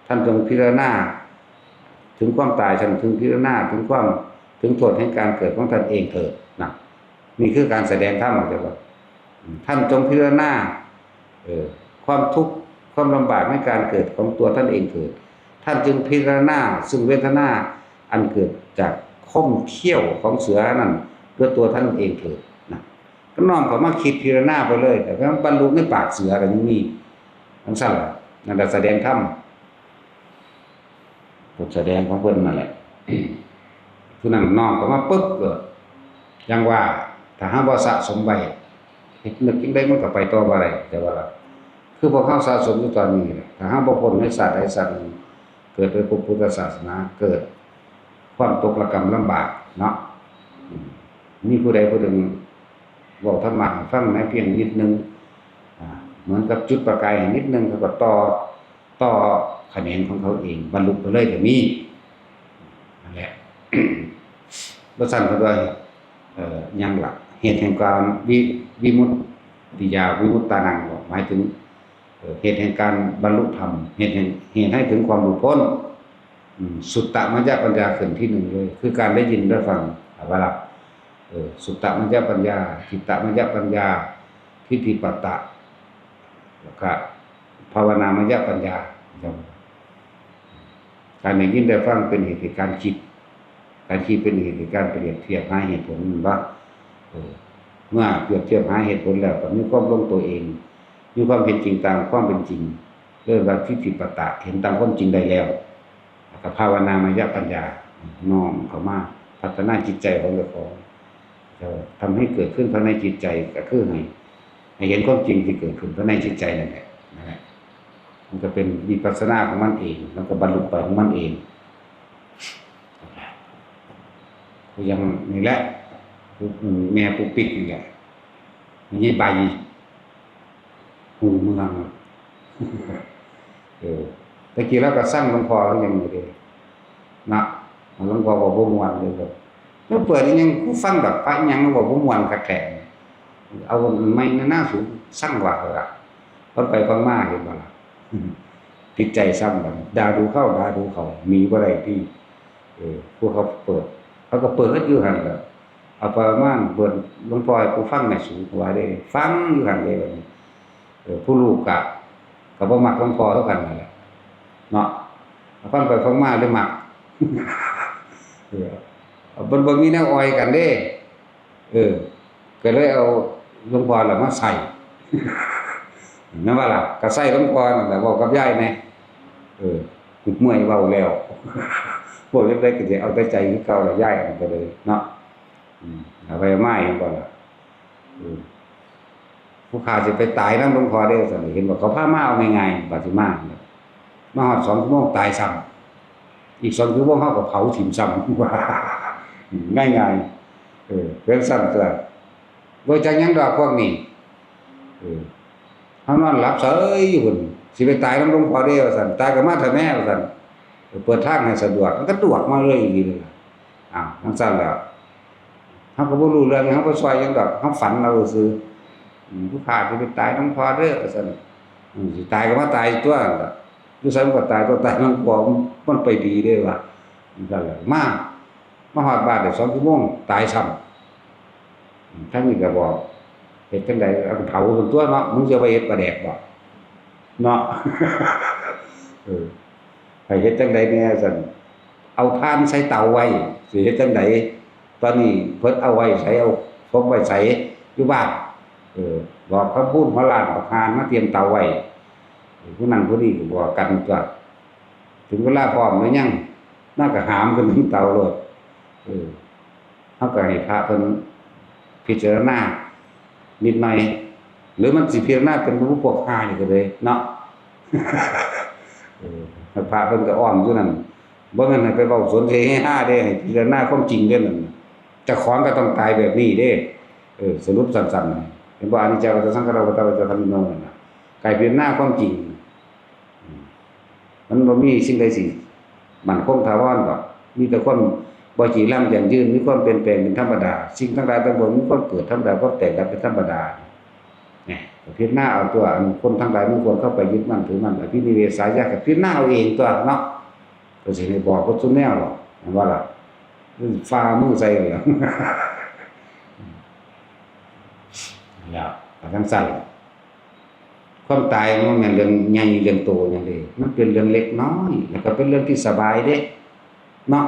ท่านจงพิจารณาถึงความตาย ท่านจงพิจารณาถึงความ ถึงโทษแห่งการเกิดของท่านเองเถิดนะ นี่คือการแสดงธรรมของเจ้าว่า ท่านจงพิจารณา เออ ความทุกข์ความลำบากในการเกิดของตัวท่านเองเถิด ท่านจึงพิจารณาซึ่งเวทนาอันเกิดจากคมเขี้ยวของเสือนั้นด้วยตัวท่านเองเถิดนะ ก็น้อมเข้ามาคิดพิจารณาไปเลย แต่ว่าบรรลุในปากเสือก็ยังมีทั้งสั้นล่ะ นั่นแหละแสดงธรรม บทแสดงของเพิ่นนั่นแหละ ผู้นั้นน้อมเข้ามาปุ๊บก็ ยังว่า ถ้าหากบ่สะสมไว้ นึกจังใดมันก็ไปต่อบ่ได้ แต่ว่าล่ะ คือพวกเฮาสะสมอยู่ตอนนี้แหละ ถ้าหากบ่พ้นในชาติใดชาติหนึ่ง เกิดเป็นพระพุทธศาสนา เกิดความตกระกำลำบากเนาะ อืม มีผู้ใดผู้หนึ่งเว้าธรรมะให้ฟังแม้เพียงนิดนึง อ่า เหมือนกับจุดประกายให้นิดนึง เขาก็ต่อ ต่อแขนงของเขาเอง บรรลุไปเลยก็มี นั่นแหละ บ่ซั้นเพิ่นว่า เอ่อ หยังล่ะ เหตุแห่งการวิ วิมุตติยา วิมุตตานัง หมายถึง เอ่อ เหตุแห่งการบรรลุธรรม เหตุแห่ง เหตุให้ถึงความหลุดพ้น อืม สุตตมยปัญญาขึ้นที่หนึ่งเลย คือการได้ยินได้ฟัง เอาว่าล่ะ เอ่อ สุตตมยปัญญา จิตตมยปัญญา ทิฏฐิปัตตะ แล้วก็ภาวนามยปัญญา การได้ยินได้ฟังเป็นเหตุแห่งการคิด การคิดเป็นเหตุแห่งการเปรียบเทียบหาเหตุผล แม่นบ่ เออ เมื่อเปรียบเทียบหาเหตุผลแล้วก็มีความลงตัวเอง มีความเห็นจริงตามความเป็นจริง เรียกว่าทิฏฐิปัตตะ เห็นตามความจริงได้แล้ว แล้วก็ภาวนามยปัญญา น้อมเข้ามาพัฒนาจิตใจของเจ้าของ จะทำให้เกิดขึ้นภายในจิตใจ ก็คือให้ ให้เห็นความจริงที่เกิดขึ้นภายในจิตใจนั่นแหละ นั่นแหละ มันก็เป็นวิปัสสนาของมันเอง มันก็บรรลุไปของมันเอง ก็ยังนี่แหละ แม่ปุ๊กปิ๊กนี่แหละ มีใบ หูเมือง เออ แต่กี้เราก็ซังหลวงพ่อคือหยังอยู่เด้ เนาะ หลวงพ่อเว้าบ่ม่วนเลย แล้วเปิดอีหยังกูฟังดอก พระอีหยังเว้าบ่ม่วนคักแท้ เอาไม้หน้าสูงซังว่าเถอะล่ะ ฟังไปฟังมาเห็นบ่ล่ะ ผิดใจซ้ำบัดนี้ ด่าดูเข้า ด่าดูเขา หนีบ่ได้ติ เออ ผู้เขาเปิด เขาก็เปิดอยู่หั่นแหละ เอาประมาณเปิดหลวงพ่อให้กูฟังแหน่สู ว่าเด้ ฟังอยู่หั่นเด้บัดนี้ เออ ผู้ลูกกะ ก็บ่มักหลวงพ่อคือกันนั่นแหละ เนาะ ฟังไปฟังมาเลยมัก เออ เพิ่นบ่มีแนวอ่อยกันเด้ เออ ก็เลยเอาหลวงพ่อล่ะมาใส่ นั่นว่าล่ะ ก็ใส่หลวงพ่อนั่นแหละ เว้ากับยายแหน่ เออ เมื่อยเว้าแล้ว พวกเล็กๆก็สิเอาแต่ใจคือเก่าล่ะ ยายนั่นก็เลยเนาะ อืม เอาไปมาเห็นบ่ล่ะ เออ ผู้ข้าสิไปตายนำหลวงพ่อเด้อ ซั่น เห็นบ่ เขาพามาเอาง่ายๆ บาดสิมา มาฮอดสองชั่วโมงตายซ้ำ อีกสองชั่วโมงเขาก็เผาถิ่มซ้ำ ง่ายๆ เออ เป็นซั่นตัว บ่จักหยังดอกพวกนี้ เออ เฮานอนหลับเฉยอยู่พุ่น สิไปตายนำหลวงพ่อเด้ ว่าซั่น ตายก็มาเถอะแม่ ว่าซั่น เออ เปิดทางให้สะดวก มันก็สะดวกมาเลยอีหลีเลยล่ะ อ้าว จั่งซั้นแล้ว เฮาก็บ่รู้เรื่อง เฮาบ่ซอยหยังดอก เฮาฝันเอาซื่อ อืม ผู้ข้าสิไปตายนำพ่อเด้อ ว่าซั่น อืม สิตายก็มาตายตัวนล่ะ อยู่ไสมันก็ตายตัวน ตายนำพ่อ มันไปดีเด้ว่า จั่งซั้นแหละ มา มาฮอดบ้านได้สองชั่วโมง ตายซ้ำ อืม ทางนี้ก็บอก เฮ็ดจั่งใด เอาก็เผาซั่นตัวนเนาะ มึงสิเอาไปเฮ็ดปลาแดกบ่ เนาะ เออ ให้เฮ็ดจั่งใดแหน่ซั่น เอาถ่านใส่เตาไว้ สิเฮ็ดจั่งใด ตอนนี้เพิ่นเอาไว้ไส เอาศพไว้ไส อยู่บ้าน เออ บอกคำพูนหัวล้าน บักห่านมาเตรียมเตาไว้ เออ ผู้นั้นผู้นี้ก็บอกกันตั๊ว ถึงเวลาพร้อมหรือยัง นางก็หามขึ้นเทิงเตาโลด เออ เฮาก็ให้พระเพิ่นพิจารณานิดหน่อย หรือมันสิพิจารณาเป็นพวกห่านี่ก็เลยเนาะ เออ ให้พระเพิ่นก็อ้อมอยู่นั่น บ่แม่นให้ไปเว้าสนเสเฮฮาเด้ ให้พิจารณาความจริงเด้นั่นน่ะ เจ้าของก็ต้องตายแบบนี้เด้ เออ สรุปสั้นๆ เห็นบ่ อนิจจาวัฏฏะสังขาราวัฏฏะ อวิชชาธรรมมิโนนั่นน่ะ กายพิจารณาความจริง อืม มันบ่มีสิ่งใดสิมั่นคงถาวรดอก มีแต่ความบ่จีรังยั่งยืน มีความเปลี่ยนแปลงเป็นธรรมดา สิ่งทั้งหลายทั้งปวงมีความเกิดธรรมดา ความแตกดับเป็นธรรมดา เนี่ย พิจารณาเอาตัว อันคนทั้งหลายไม่ควรเข้าไปยึดมั่นถือมั่น อภินิเวสายะ ก็พิจารณาเอาเองตัวเนาะ ก็สิให้บอกว่าซุมแนวหรอก เห็นบ่ล่ะ ฟ้ามือใส่เลย แล้วก็จั่งซั่นล่ะ ความตายมันบ่แม่นเรื่องใหญ่เรื่องโตหยังเด้ มันเป็นเรื่องเล็กน้อย แล้วก็เป็นเรื่องที่สบายเด้ เนาะ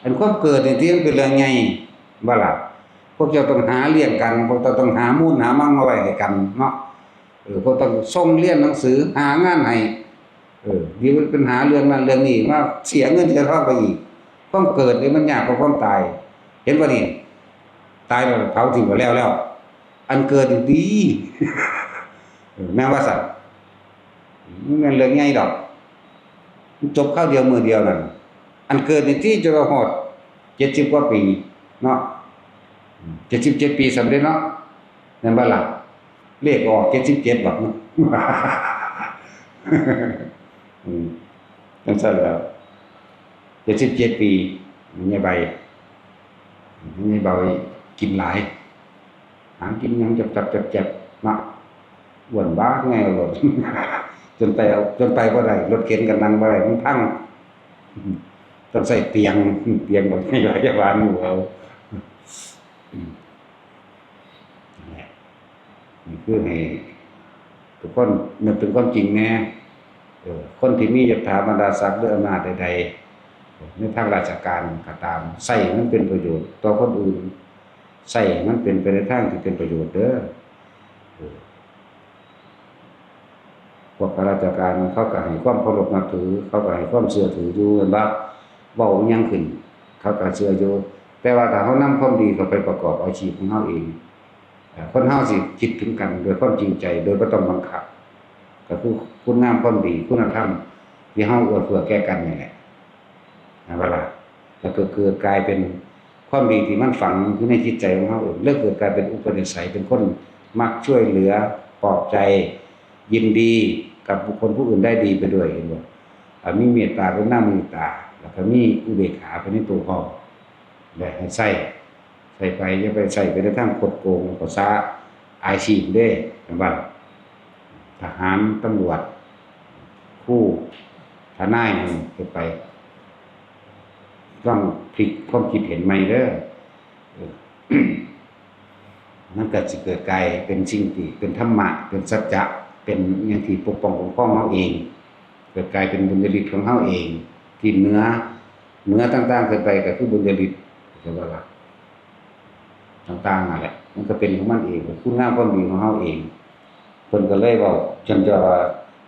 อันความเกิดนี่ที่มันเป็นเรื่องใหญ่ บ่ล่ะ พวกเจ้าต้องหาเลี้ยงกัน พวกเจ้าต้องหามูลหามังมาไว้ให้กันเนาะ เออ พวกต้องส่งเรียนหนังสือ หางานให้ เออ เดี๋ยวมันเป็นหาเรื่องนั้นเรื่องนี้ มาเสียเงินเสียทองไปอีก ความเกิดนี่มันยากกว่าความตาย เห็นบ่นี่ ตายแล้วเผาทิ้งไปแล้วแล้ว อันเกิดนี่ดี เออ แม่นว่าซั่น มันแม่นเรื่องใหญ่ดอก มันจบคราวเดียวมื้อเดียวนั่น อันเกิดนี่ที่จะฮอดเจ็ดสิบกว่าปีเนาะ เจ็ดสิบเจ็ดปีสำเร็จเนาะ แม่นบ่ล่ะ เลขออกเจ็ดสิบเจ็ดบัด อืม จั่งซั่นแล้ว เจ็ดสิบเจ็ดปี แม่ใบ แม่ใบกินหลาย หากินหยังจับๆๆๆ เนาะ อ้วนบ้าไงรถ จนไปเอา จนไปบ่ได้ รถเข็นก็นั่งบ่ได้ มันพัง ต้องใช้เตียง เตียงแบบนี้ พยาบาลอยู่เอา อืม นั่นแหละ นี่คือให้ทุกคนนึกถึงความจริงแน่ เออ คนที่มียศถาบรรดาศักดิ์หรืออำนาจใดๆ ในทางราชการก็ตาม ใช้มันเป็นประโยชน์ต่อคนอื่น ใช้มันเป็นไปในทางที่เป็นประโยชน์เด้อ เออ พวกข้าราชการเขาก็ให้ความเคารพนับถือ เขาก็ให้ความเชื่อถืออยู่ แม่นบ่ เว้าอิหยังขึ้น เขาก็เชื่ออยู่ แต่ว่าถ้าเรานำความดีเข้าไปประกอบอาชีพของเราเอง เอ่อ คนเราสิคิดถึงกันด้วยความจริงใจ โดยบ่ต้องบังคับ ก็คือคุณงามความดี คุณธรรมที่เราเอื้อเฟื้อแก่กันนี่แหละ นะ ว่าล่ะ แล้วก็เกิดกลายเป็นความดีที่มันฝังอยู่ในจิตใจของเราเอง แล้วเกิดกลายเป็นอุปนิสัย เป็นคนมักช่วยเหลือ ปลอบใจ ยินดีกับบุคคลผู้อื่นได้ดีไปด้วย เห็นบ่ อ่า มีเมตตากรุณามุทิตา แล้วก็มีอุเบกขาไปในตัวพร้อม และให้ใช้ ใช้ไป อย่าไปใช้ไปในทางคดโกง ภาษาอาชีพเด้ แม่นบ่ ทหาร ตำรวจ ครู ทนาย เฮ็ดไป ต้องพลิกความคิดเห็นใหม่เด้อ เออ มันก็สิเกิดกลายเป็นสิ่งที่เป็นธรรมะ เป็นสัจจะ เป็นอิหยังที่ปกป้องคุ้มครองเราเอง เกิดกลายเป็นบุญญาฤทธิ์ของเราเอง ที่เหนือ เหนือต่างๆขึ้นไปก็คือบุญญาฤทธิ์ เข้าใจบ่ล่ะ ต่างๆนั่นแหละ มันก็เป็นของมันเอง คุณงามความดีของเราเอง เพิ่นก็เลยเว้า เพิ่นจะว่า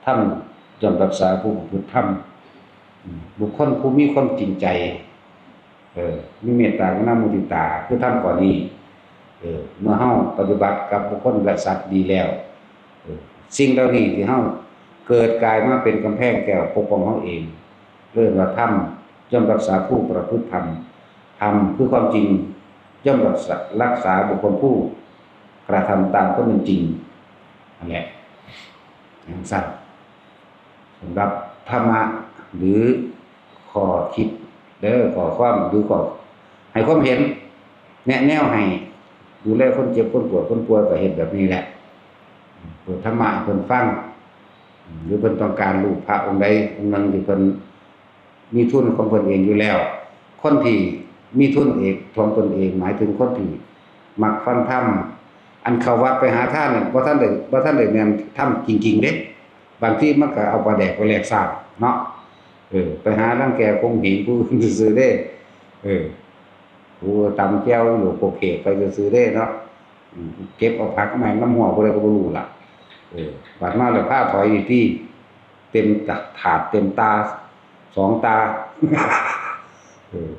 ธรรมย่อมรักษาผู้ประพฤติธรรม อืม บุคคลผู้มีความจริงใจ เออ มีเมตตากรุณามุทิตา คือธรรมข้อนี้ เออ เมื่อเราปฏิบัติกับบุคคลและสัตว์ดีแล้ว เออ สิ่งเหล่านี้ที่เราเกิดกลายมาเป็นกำแพงแก้วปกป้องเราเอง เรียกว่าธรรมย่อมรักษาผู้ประพฤติธรรม ธรรมคือความจริง ย่อมรักษา รักษาบุคคลผู้กระทำตามความเป็นจริง นั่นแหละ จั่งซั้น สำหรับธรรมะหรือข้อคิดเด้อ ข้อความหรือข้อให้ความเห็น แนะแนวให้ดูแลคนเจ็บ คนปวด คนป่วย ก็เฮ็ดแบบนี้แหละ เปิดธรรมะให้เพิ่นฟัง หรือเพิ่นต้องการรูปพระองค์ใดองค์หนึ่งที่เพิ่นมีทุนของเพิ่นเองอยู่แล้ว คนที่มีทุนเองของตนเอง หมายถึงคนที่มักฟังธรรม อันเข้าวัดไปหาทานเนี่ย บ่ทันได้ บ่ทันได้แม่นธรรมจริงๆเด้ บางทีมันก็เอาปลาแดกไปแลกซากเนาะ เออ ไปหารังแกข่มเหงผู้อื่นซื่อๆเด้ เออ ผู้ตำแจ่วอยู่โขกเขกไปซื่อๆเด้เนาะ อืม เก็บเอาผักมาให้น้ำหัวผู้ใดก็บ่รู้ล่ะ เออ บัดมาแล้วพาถอยอีกที เต็มถาดเต็มตา สองตา เออ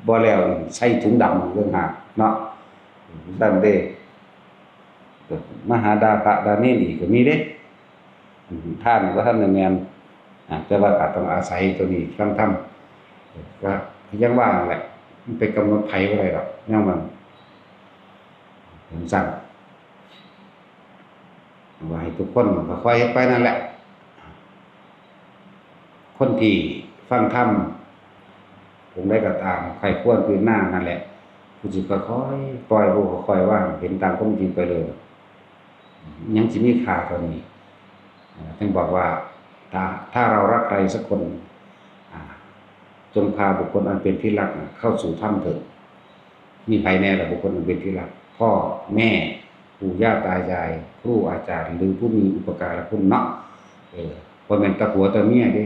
บ่แล้วใส่ถุงดำอีกต่างหากเนาะ ซั่นเด้ มาหาด่าพระด่าเณรอีกก็มีเด้ อืม ทานบ่ทันได้แม่น อ่า แต่ว่าก็ต้องอาศัยตัวนี้ฟังธรรม ก็ยังว่านั่นแหละ มันไปกำหนดไผบ่ได้ดอก แนวมัน จั่งซั้น ว่าให้ทุกคนก็ค่อยเฮ็ดไปนั่นแหละ คนที่ฟังธรรม องค์ใดก็ตาม ใคร่ครวญพิจารณานั่นแหละ ผู้สิค่อยๆปล่อย ผู้ค่อยๆวาง เห็นตามความจริงไปเลย ยังสิมีค่าเท่านี้ อ่า จึงบอกว่า ถ้า ถ้าเรารักใครสักคน อ่า จงพาบุคคลอันเป็นที่รักน่ะเข้าสู่ถ้ำเถิด มีไผแน่ล่ะบุคคลอันเป็นที่รัก พ่อ แม่ ปู่ย่าตายาย ครูอาจารย์ หรือผู้มีอุปการะคุณเนาะ เออ บ่แม่นแต่ผัวแต่เมียเด้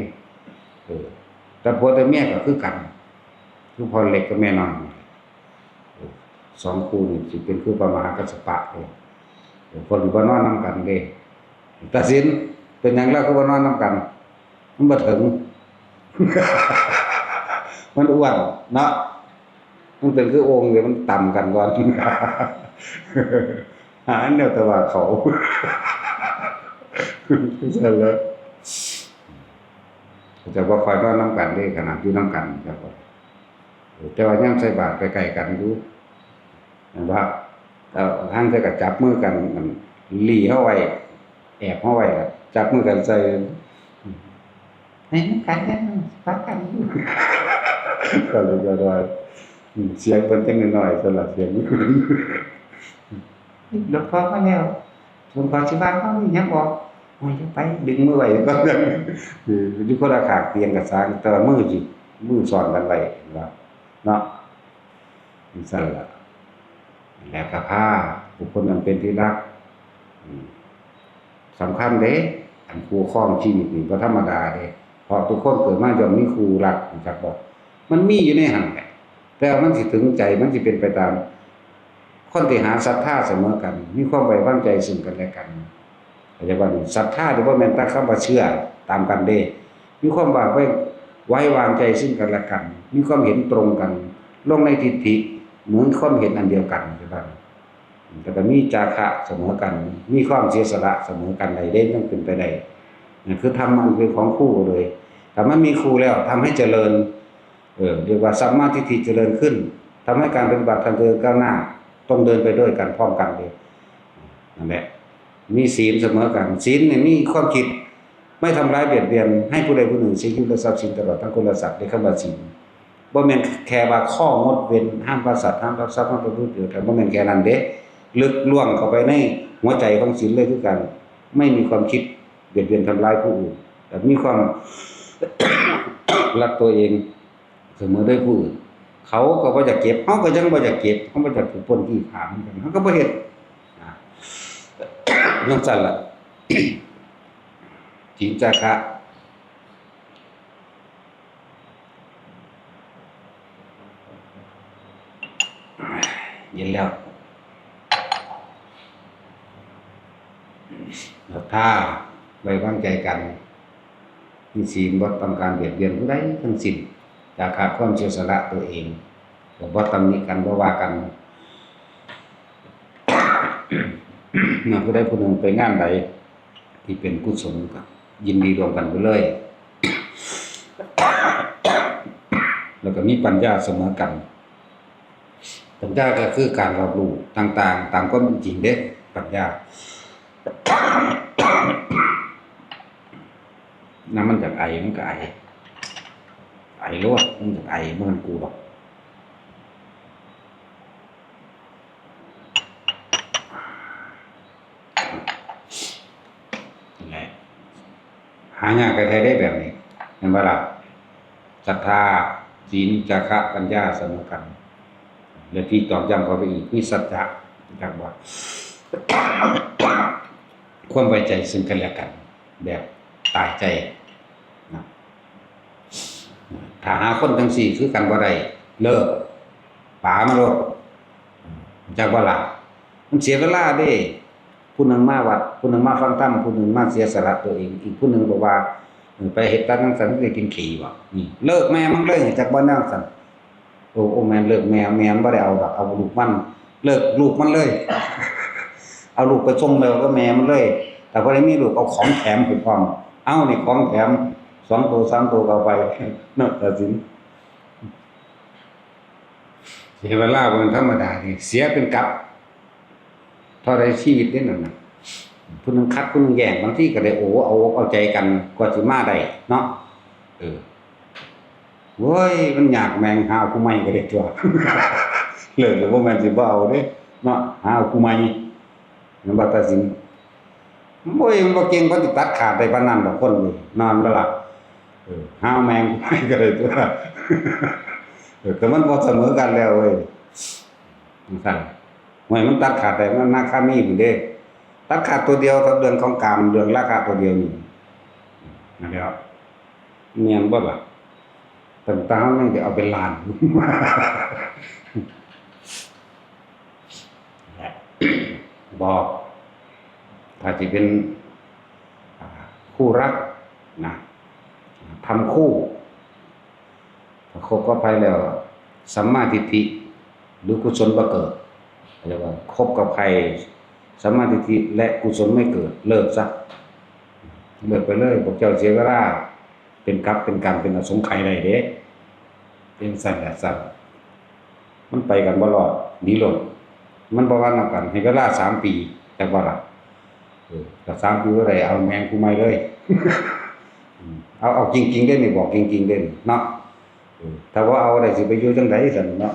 เออ แต่ผัวแต่เมียก็คือกัน คือพ่อเล็กกับแม่น้อย เออ สองคู่นี่สิเป็นคือพระมหากัสสปะเด้ เออ พวกนี้บ่นอนนำกันเด้ ตัดสิน เป็นหยังลาวคือบ่นอนนำกัน มันบ่ถึง มันอ้วนเนาะ มันเป็นคือโอ่งเดียว มันต่ำกันก่อน หาแนวแต่ว่าเขา ซั่นแหละ จะบ่ค่อยนอนนำกันเด้ ขนาดอยู่นำกัน เจ้าก็ เออ แต่ว่ายามใส่บาตรใกล้ๆกันอยู่ เห็นบ่ เอ่อ ลางเทื่อก็จับมือกัน อัน หลี้เฮาไว้ แอบเฮาไว้ล่ะ จับมือกันใส่ ให้มันกัน กัน พากัน ก็เลยก็ว่า อืม เสียงเพิ่นจั่งน้อยๆ ซั่นล่ะ เสียง หลวงพ่อมาแล้ว หลวงพ่อสิว่าเฮามีหยังบอก โอ้ย อย่าไป ดึงมือไว้ก่อน เออ อยู่คนละข้างเตียงกับสาง แต่ว่ามือสิ มือซ้อนกันไว้ เห็นบ่ เนาะ จั่งซั่นล่ะ แล้วก็พาบุคคลอันเป็นที่รัก อืม สำคัญเด้ อันคู่ครองชีวิตนี่บ่ธรรมดาเด้ เพราะทุกคนเกิดมาย่อมมีคู่รัก รู้จักบ่ มันมีอยู่ในหั้นแหละ แต่ว่ามันสิถึงใจ มันสิเป็นไปตาม คนที่หาศรัทธาเสมอกัน มีความไว้วางใจซึ่งกันและกัน เข้าใจบ่นี่ ศรัทธานี่บ่แม่นแต่คำว่าเชื่อตามกันเด้ มีความว่าไว้ ไว้วางใจซึ่งกันและกัน มีความเห็นตรงกัน ลงในทิฏฐิ เหมือนความเห็นอันเดียวกัน เข้าใจบ่นี่ แล้วก็มีจาคะเสมอกัน มีความเสียสละเสมอกันได้เด้ มันเป็นไปได้ นั่นคือธรรมะอันเป็นของคู่เลย ถ้ามันมีคู่แล้ว ทำให้เจริญ เออ เรียกว่าสัมมาทิฏฐิเจริญขึ้น ทำให้การปฏิบัติธรรมเจริญก้าวหน้า ต้องเดินไปด้วยกันพร้อมกันเด้ นั่นแหละ มีศีลเสมอกัน ศีลเนี่ยมีความคิด ไม่ทำร้ายเบียดเบียนให้ผู้ใดผู้หนึ่ง เสียชีวิตและทรัพย์สินตลอดทั้งคนและสัตว์ เรียกคำว่าศีล บ่แม่นแค่ว่าข้องดเว้น ห้ามฆ่าสัตว์ ห้ามลักทรัพย์ ห้ามประพฤติผิดในกาม บ่แม่นแค่นั้นเด้ ลึกล่วงเข้าไปในหัวใจของศีลเลยคือกัน ไม่มีความคิดเบียดเบียนทำร้ายผู้อื่น แต่มีความ รักตัวเอง เสมอด้วยผู้อื่น เขาก็บ่อยากเก็บ เฮาก็ยังบ่อยากเก็บ เฮาบ่อยากถูกปล้นจี้ฆ่าเหมือนกัน เฮาก็บ่เฮ็ด อ่า จั่งซั่นล่ะ ศีลจาคะ เย็นแล้ว ศรัทธา ไว้วางใจกัน มีศีล บ่ต้องการเบียดเบียนผู้ใดทั้งสิ้น จาคะ ความเสียสละตัวเอง ก็บ่ตำหนิกัน บ่ว่ากัน เมื่อผู้ใดผู้หนึ่งไปงานใดที่เป็นกุศลก็ยินดีร่วมกันไปเลย แล้วก็มีปัญญาเสมอกัน ปัญญาก็คือการรับรู้ต่างๆ ตามความเป็นจริงเด้ ปัญญา น้ำมันจากไอมันก็ไอ ไอโลด มันจากไอ มันกูหรอก นั่นแหละ หายากแท้ๆได้แบบนี้ เห็นบ่ล่ะ ศรัทธา ศีล จาคะ ปัญญา เสมอกัน และที่ตอกย้ำเข้าไปอีก มีสัจจะ จักว่า ความไว้ใจซึ่งกันและกัน แบบตายใจนะ ถ้าหาคนจั่งซี้คือกันบ่ได้ เลิก ป๋ามาโลด จักบ่ล่ะ มันเสียเวลาเด้ ผู้หนึ่งมาวัด ผู้หนึ่งมาฟังธรรม ผู้หนึ่งมาเสียสละตัวเอง อีกผู้หนึ่งบอกว่า เออ ไปเฮ็ดตามจั่งซั่น มันสิกินขี้บ่ นี่ เลิกแม่มึงเลย จักบ่แนวซั่น โอ้ โอ้ แม่นเลิกแม่ แม่มันบ่ได้เอาดอก เอาลูกมัน เลิกลูกมันเลย เอาลูกไปส่งแล้วก็แม่มันเลย แต่พอได้มีลูก เอาของแถมไปพร้อม เอานี่ของแถม สองตัว สามตัวก็เอาไป เนาะ ตัดสิน เสียเวลาบ่แม่นธรรมดานี่ เสียเป็นกับ เท่าใดชีวิตเด้นั่นน่ะ ผู้หนึ่งขัด ผู้หนึ่งแย้ง บางทีก็ได้ โอ้ เอาอกเอาใจกัน กว่าสิมาได้เนาะ เออ โอ้ย มันยากแม่ง หาผู้ใหม่ก็ได้ตัว เลิกแล้วบ่แม่นสิบ่เอาเด้เนาะ หาผู้ใหม่ แม่นบ่ ตาสิน โอ้ย มันบ่เก่ง เพิ่นสิตัดขาดได้ปานนั้นดอกคนนี่ นอนบ่หลับ เออ หาแม่งผู้ใหม่ก็ได้ตัว เออ ก็มันบ่เสมอกันแล้วเว้ย จังซั่น ห้วย มันตัดขาดได้ มันอนาคามีพุ้นเด้ ตัดขาดตัวเดียว เรื่องของกาม เรื่องราคะตัวเดียวนี่ นั่นแหละ แม่นบ่ล่ะ ตั้งแต่เฮายังจะเอาเป็นล้าน บอก ถ้าสิเป็น อ่า คู่รักนะ ทำคู่ ถ้าคบกับใครแล้ว สัมมาทิฏฐิ หรือกุศลบ่เกิด เรียกว่าคบกับใคร สัมมาทิฏฐิและกุศลไม่เกิด เลิกซะ เลิกไปเลย พวกเจ้าเสียเวลา เป็นกัปเป็นกัน เป็นอสงไขยได้เด้ เป็นซั่นแหละซั่น มันไปกันบ่รอด หนีโลด มันบ่ว่านำกัน ให้เวลาสามปี จักบ่ล่ะ เออ ถ้าสามปีบ่ได้ เอาแม่งผู้ใหม่เลย อืม เอา เอาจริงๆเด้นี่ บอกจริงๆเด้นี่เนาะ เออ ถ้าบ่เอาได้สิไปอยู่จั่งใดซั่นเนาะ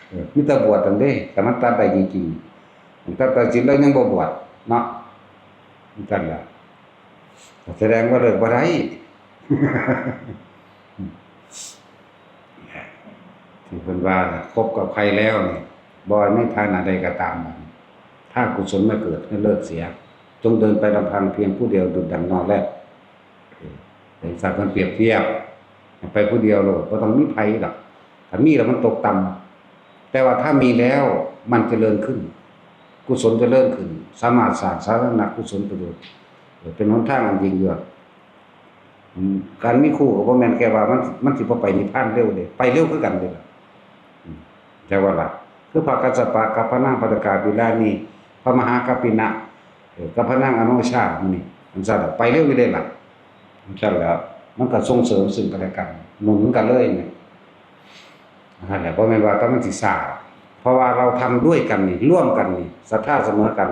เออ มีแต่บวชนั่นเด้ ถ้ามันตัดได้จริงๆ ตัด ตัดศีลแล้วยังบ่บวชเนาะ จั่งซั่นล่ะ แสดงว่าเลิกบ่ได้ ที่เพิ่นว่าคบกับใครแล้วนี่ บ่ว่าในฐานะใดก็ตาม ถ้ากุศลไม่เกิดให้เลิกเสีย จงเดินไปลำพังเพียงผู้เดียวดุจดังนอนแลบ เออ บริษัทมันเปรียบเทียบ ไปผู้เดียวโลด บ่ต้องมีไผดอก ถ้ามีแล้วมันตกต่ำ แต่ว่าถ้ามีแล้วมันเจริญขึ้น กุศลเจริญขึ้น สามารถสร้างสาธารณกุศลประโยชน์ เออ เป็นหนทางอันยิ่งยวด อืม การมีคู่ก็บ่แม่นแค่ว่ามัน มันสิบ่ไปนิพพานเร็วเด้ ไปเร็วคือกันเด้ล่ะ อืม แต่ว่าล่ะ คือพระกัสสปะกับพระนางปาตกาบิลานี พระมหากัปปินะ เออ กับพระนางอโนชามื้อนี้ จั่งซั่นล่ะ ไปเร็วอยู่เด้ล่ะ จั่งซั่นแล้ว มันก็ส่งเสริมซึ่งกันและกัน หนุนกันเลยเนี่ย นั่นแหละ บ่แม่นว่าแต่มันสิซ่า เพราะว่าเราทำด้วยกันนี่ ร่วมกันนี่ ศรัทธาเสมอกัน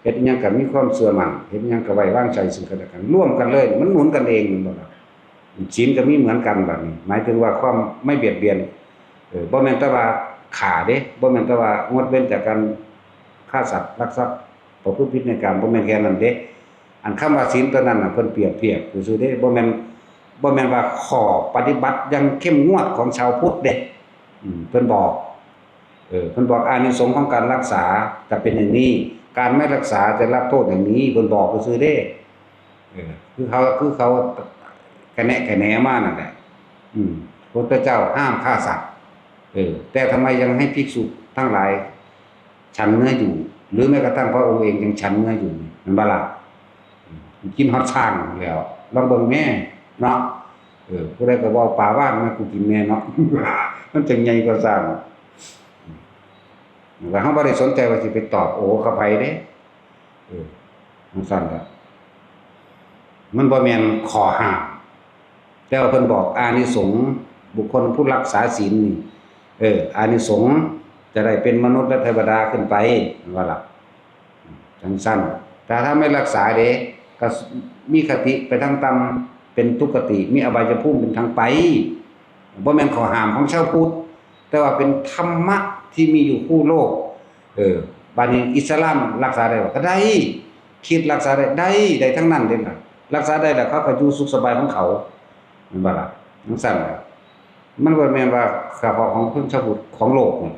เฮ็ดอิหยังก็มีความเชื่อมั่น เฮ็ดอิหยังก็ไว้วางใจซึ่งกันและกัน ร่วมกันเลย มันหนุนกันเอง แม่นบ่ล่ะ ศีลก็มีเหมือนกันบัดนี้ หมายถึงว่าความไม่เบียดเบียน เออ บ่แม่นแต่ว่าฆ่าเด้ บ่แม่นแต่ว่างดเว้นจากการฆ่าสัตว์ ลักทรัพย์ ประพฤติผิดในกาม บ่แม่นแค่นั้นเด้ อันคำว่าศีลตัวนั้นน่ะ เพิ่นเปรียบเทียบซื่อๆเด้ บ่แม่น บ่แม่นว่าข้อปฏิบัติอย่างเข้มงวดของชาวพุทธเด้ อืม เพิ่นบอก เออ เพิ่นบอกอานิสงส์ของการรักษาจะเป็นอย่างนี้ การไม่รักษาจะรับโทษอย่างนี้ เพิ่นบอกซื่อๆเด้ เออ คือเขา คือเขากระแนะกระแหนมานั่นแหละ อืม พระพุทธเจ้าห้ามฆ่าสัตว์ เออ แต่ทำไมยังให้ภิกษุทั้งหลายฉันเนื้ออยู่ หรือแม้กระทั่งพระองค์เองยังฉันเนื้ออยู่ แม่นบ่ล่ะ อืม กินฮอดช้างแล้ว ลองเบิ่งแม่เนาะ เออ ผู้ใดก็ว่าปลาว่านมากูกินแน่เนาะ มันจั่งใหญ่กว่าช้าง อืม แล้วเฮาบ่ได้สนใจว่าสิไปตอบโอ้กับไผเด้ เออ จั่งซั่นล่ะ มันบ่แม่นข้อห้าม แต่ว่าเพิ่นบอกอานิสงส์บุคคลผู้รักษาศีลนี่ เออ อานิสงส์จะได้เป็นมนุษย์และเทวดาขึ้นไป ว่าล่ะ จั่งซั่น แต่ถ้าไม่รักษาเด้ ก็มีคติไปทางต่ำ เป็นทุกขติ มีอบายภูมิเป็นทางไป บ่แม่นข้อห้ามของชาวพุทธ แต่ว่าเป็นธรรมะที่มีอยู่คู่โลก เออ บัดนี้อิสลามรักษาได้บ่ ก็ได้ คริสต์รักษาได้ ได้ ได้ทั้งนั้นเด้ล่ะ รักษาได้แล้วเขาก็อยู่สุขสบายของเขา แม่นบ่ล่ะ จั่งซั่นล่ะ มันบ่แม่นว่าเฉพาะของคนชาวพุทธ ของโลกนี่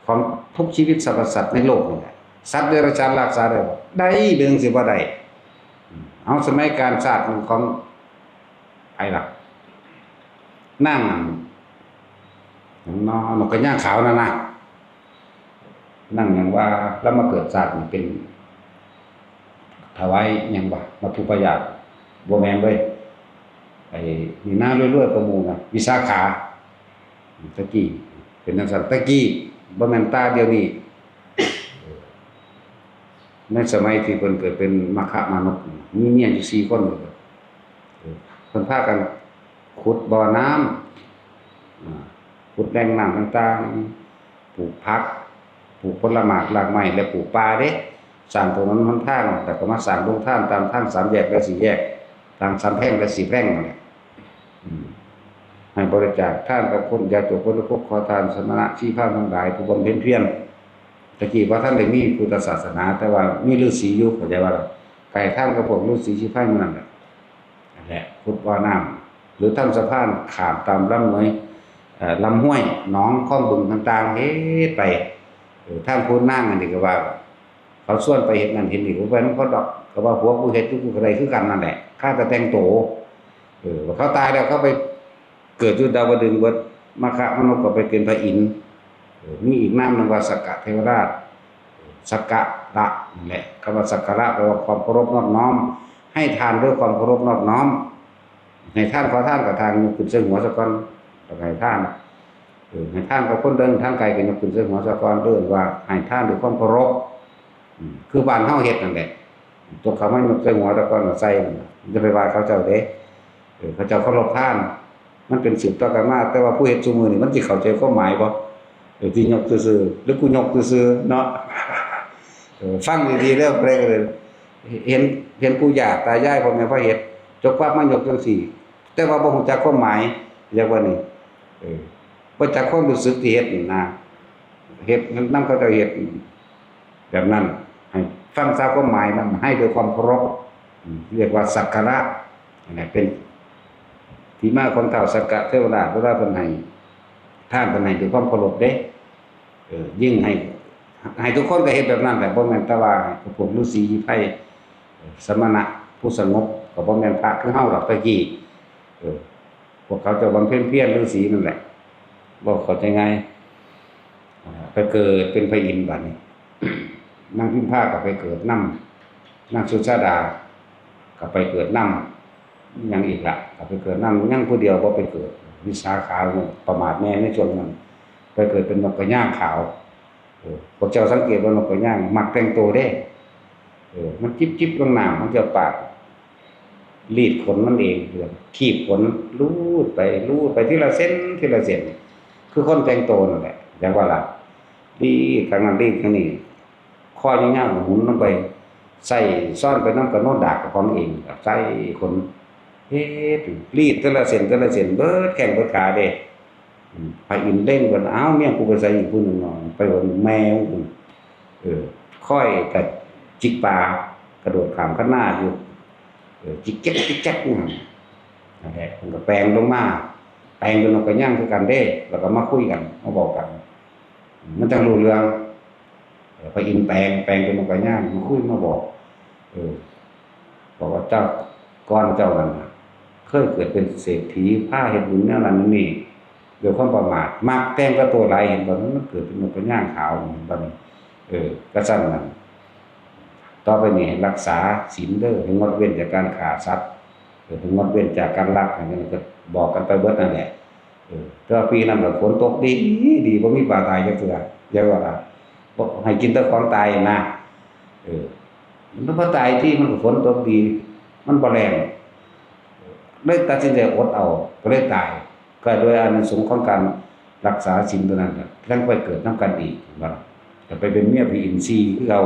ของทุกชีวิตสรรพสัตว์ในโลกนี่แหละ สัตว์เดรัจฉานรักษาได้บ่ ได้ เป็นจั่งซี้บ่ได้ อืม เอาสมัยกาลชาติของ ไผล่ะ นางอัน หยังน้อ นกกระย่างขาวนั่นนะ นางหยังว่า ลาวมาเกิดชาตินี่เป็น ถวายหยังวะ มัทธุปายาต บ่แม่นเว้ย ไอ้นี่นารวยๆกว่าหมู่นะ วิสาขา ตะกี้ เป็นจั่งซั่น ตะกี้ บ่แม่นแต่เดี๋ยวนี้ ในสมัยที่เพิ่นเกิดเป็นมัคคมานพ มีเมียอยู่สี่คน เพิ่นพากันขุดบ่อน้ำ อ่า ขุดแหล่งน้ำต่างๆ ปลูกผัก ปลูกผลหมากรากไม้ และปลูกป่าเด้ สร้างถนนหนทาง แล้วก็มาสร้างโรงทานตามทางสามแยกและสี่แยก ทางสามแพร่งและสี่แพร่งนั่นแหละ อืม ให้บริจาคทานกับคนยากจน คนทุกข์ ขอทานสมณะชีพราหมณ์ทั้งหลาย ผู้บำเพ็ญเพียร ตะกี้ว่าท่านได้มีพุทธศาสนา แต่ว่ามีฤาษีอยู่ เข้าใจว่าล่ะ ก็ให้ทานกับพวกฤาษีชีพราหมณ์นั่นแหละ นั่นแหละ ขุดบ่อน้ำ หรือทำสะพานข้ามตามลำห้วย เอ่อ ลำห้วย หนอง คลองบึงต่างๆ เฮ็ดไป เออ ทางผู้นางอันนี้ก็ว่า เขาชวนไปเฮ็ดนั่นเฮ็ดนี่ บ่ไปนำเขาดอก ก็ว่าผัวกูเฮ็ดอยู่ กูก็ได้คือกันนั่นแหละ ข้าแต่แต่งโต เออ ว่าเขาตายแล้วเขาไปเกิดอยู่ดาวดึงส์เบิด มคมนพก็ไปเป็นพระอินทร์ เออ มีอีกนามหนึ่งว่าสักกะเทวราช สักการะนั่นแหละ คำว่าสักการะแปลว่าความเคารพนอบน้อม ให้ทานด้วยความเคารพนอบน้อม ให้ทานขอทานกับทานยกขึ้นใส่หัวซะก่อน แล้วก็ให้ทาน เออ ให้ทานกับคนเดินทางไกลก็ยกขึ้นใส่หัวซะก่อน เอิ้นว่าให้ทานด้วยความเคารพ อืม คือบ้านเฮาเฮ็ดนั่นแหละ ตกเขามายกใส่หัวซะก่อน ใส่นั่นน่ะ อย่าไปว่าเขาเจ้าเด้ เออ เขาเจ้าเคารพทาน มันเป็นสืบต่อกันมา แต่ว่าผู้เฮ็ดซุมื้อนี่มันสิเข้าใจความหมายบ่ เออ ที่ยกซื่อๆ หรือกูยกซื่อๆ เนาะ เออ ฟังดีๆ เด้อ ผู้ใดก็ได้ เห็น เห็นปู่ย่าตายายพ่อแม่พาเฮ็ด จกปั๊บมายกจั่งซี้ แต่ว่าบ่ฮู้จักความหมาย เรียกว่านี่ เออ บ่จักความรู้สึกที่เฮ็ดนี่นะ เฮ็ดนำเขาเจ้าเฮ็ด แบบนั้น ให้ฟังซะความหมายมัน ให้ด้วยความเคารพ อืม เรียกว่าสักการะ อันนี้เป็นที่มาของท้าวสักกะเทวราช เวลาเพิ่นให้ทานเพิ่นให้ด้วยความเคารพเด้ เออ ยิ่งให้ ให้ทุกคนก็เฮ็ดแบบนั้นแหละ บ่แม่นแต่ว่าให้พวกฤาษีไพร่ สมณะผู้สงบ ก็บ่แม่นพระคือเฮาดอกแต่กี้ เออ พวกเขาเจ้าบำเพ็ญเพียรฤาษีนั่นแหละ บ่เข้าใจง่าย อ่า ไปเกิดเป็นพระอินทร์บัดนี้ นางพิมพาก็ไปเกิดนำ นางสุชาดาก็ไปเกิดนำ ยังอีกละ ก็ไปเกิดนำ ยังผู้เดียวบ่ไปเกิด วิสาขาเนี่ยประมาทแน่ในช่วงนั้น ไปเกิดเป็นนกกระย่างขาว เออ พวกเจ้าสังเกตว่านกกระย่างมักแต่งโตเด้ เออ มันจิบๆ ลงน้ำ มันจะปาก รีดขนมันเอง คีบขน รูดไป รูดไปทีละเส้น ทีละเส้น คือคนแต่งโตนั่นแหละ จั่งว่าล่ะ รีดข้างนั้น รีดข้างนี้ คอยาวๆ หมุนลงไป ใส่ซ้อนไปนำกับโนดดากของเอง ใส่ขน เฮ็ด รีดแต่ละเส้น แต่ละเส้น เบิดแข้งเบิดขาเด้ อืม พระอินทร์เล็งเพิ่น อ้าว เมียกูไปไสอีกผู้หนึ่งเนาะ ไปเบิ่งแม่มึง เออ ข้อยกะจิกปลา กระโดดข้ามคันนาอยู่ เออ จิกแจ๊ก จิกแจ๊กอยู่หั่น นั่นแหละ เพิ่นก็แปลงลงมา แปลงเป็นนกกระย่างคือกันเด้ แล้วก็มาคุยกัน มาบอกกัน มันจั่งรู้เรื่อง เออ พระอินทร์แปลง แปลงเป็นนกกระย่าง มาคุยมาบอก เออ บอกว่าเจ้า ก่อนเจ้านั่นน่ะ เคยเกิดเป็นเศรษฐี พาเฮ็ดบุญแนวนั้นแนวนี้ ด้วยความประมาท มักแต่งกับโตหลาย เห็นบ่ มันเกิดเป็นนกกระย่างขาว เห็นบ่นี่ เออ กะซั่นนั่น ต่อไปนี้ให้รักษาศีลเด้อ ให้งดเว้นจากการฆ่าสัตว์ เออ ให้งดเว้นจากการลัก อันนี้ก็บอกกันไปเบิดนั่นแหละ เออ แต่ว่าปีนั้นน่ะฝนตกดี ดี บ่มีปลาตายจักเทื่อ อย่าว่า บ่ให้กินแต่ของตายนะ เออ มันบ่ตายที่ มันก็ฝนตกดี มันบ่แล้ง เลยตัดสินใจอดเอา ก็เลยตาย ก็โดยอานิสงส์ของการรักษาศีลตัวนั้นน่ะ ทั้งไปเกิดนำกันอีก เห็นบ่ล่ะ ก็ไปเป็นเมียพระอินทร์สี่คือเก่า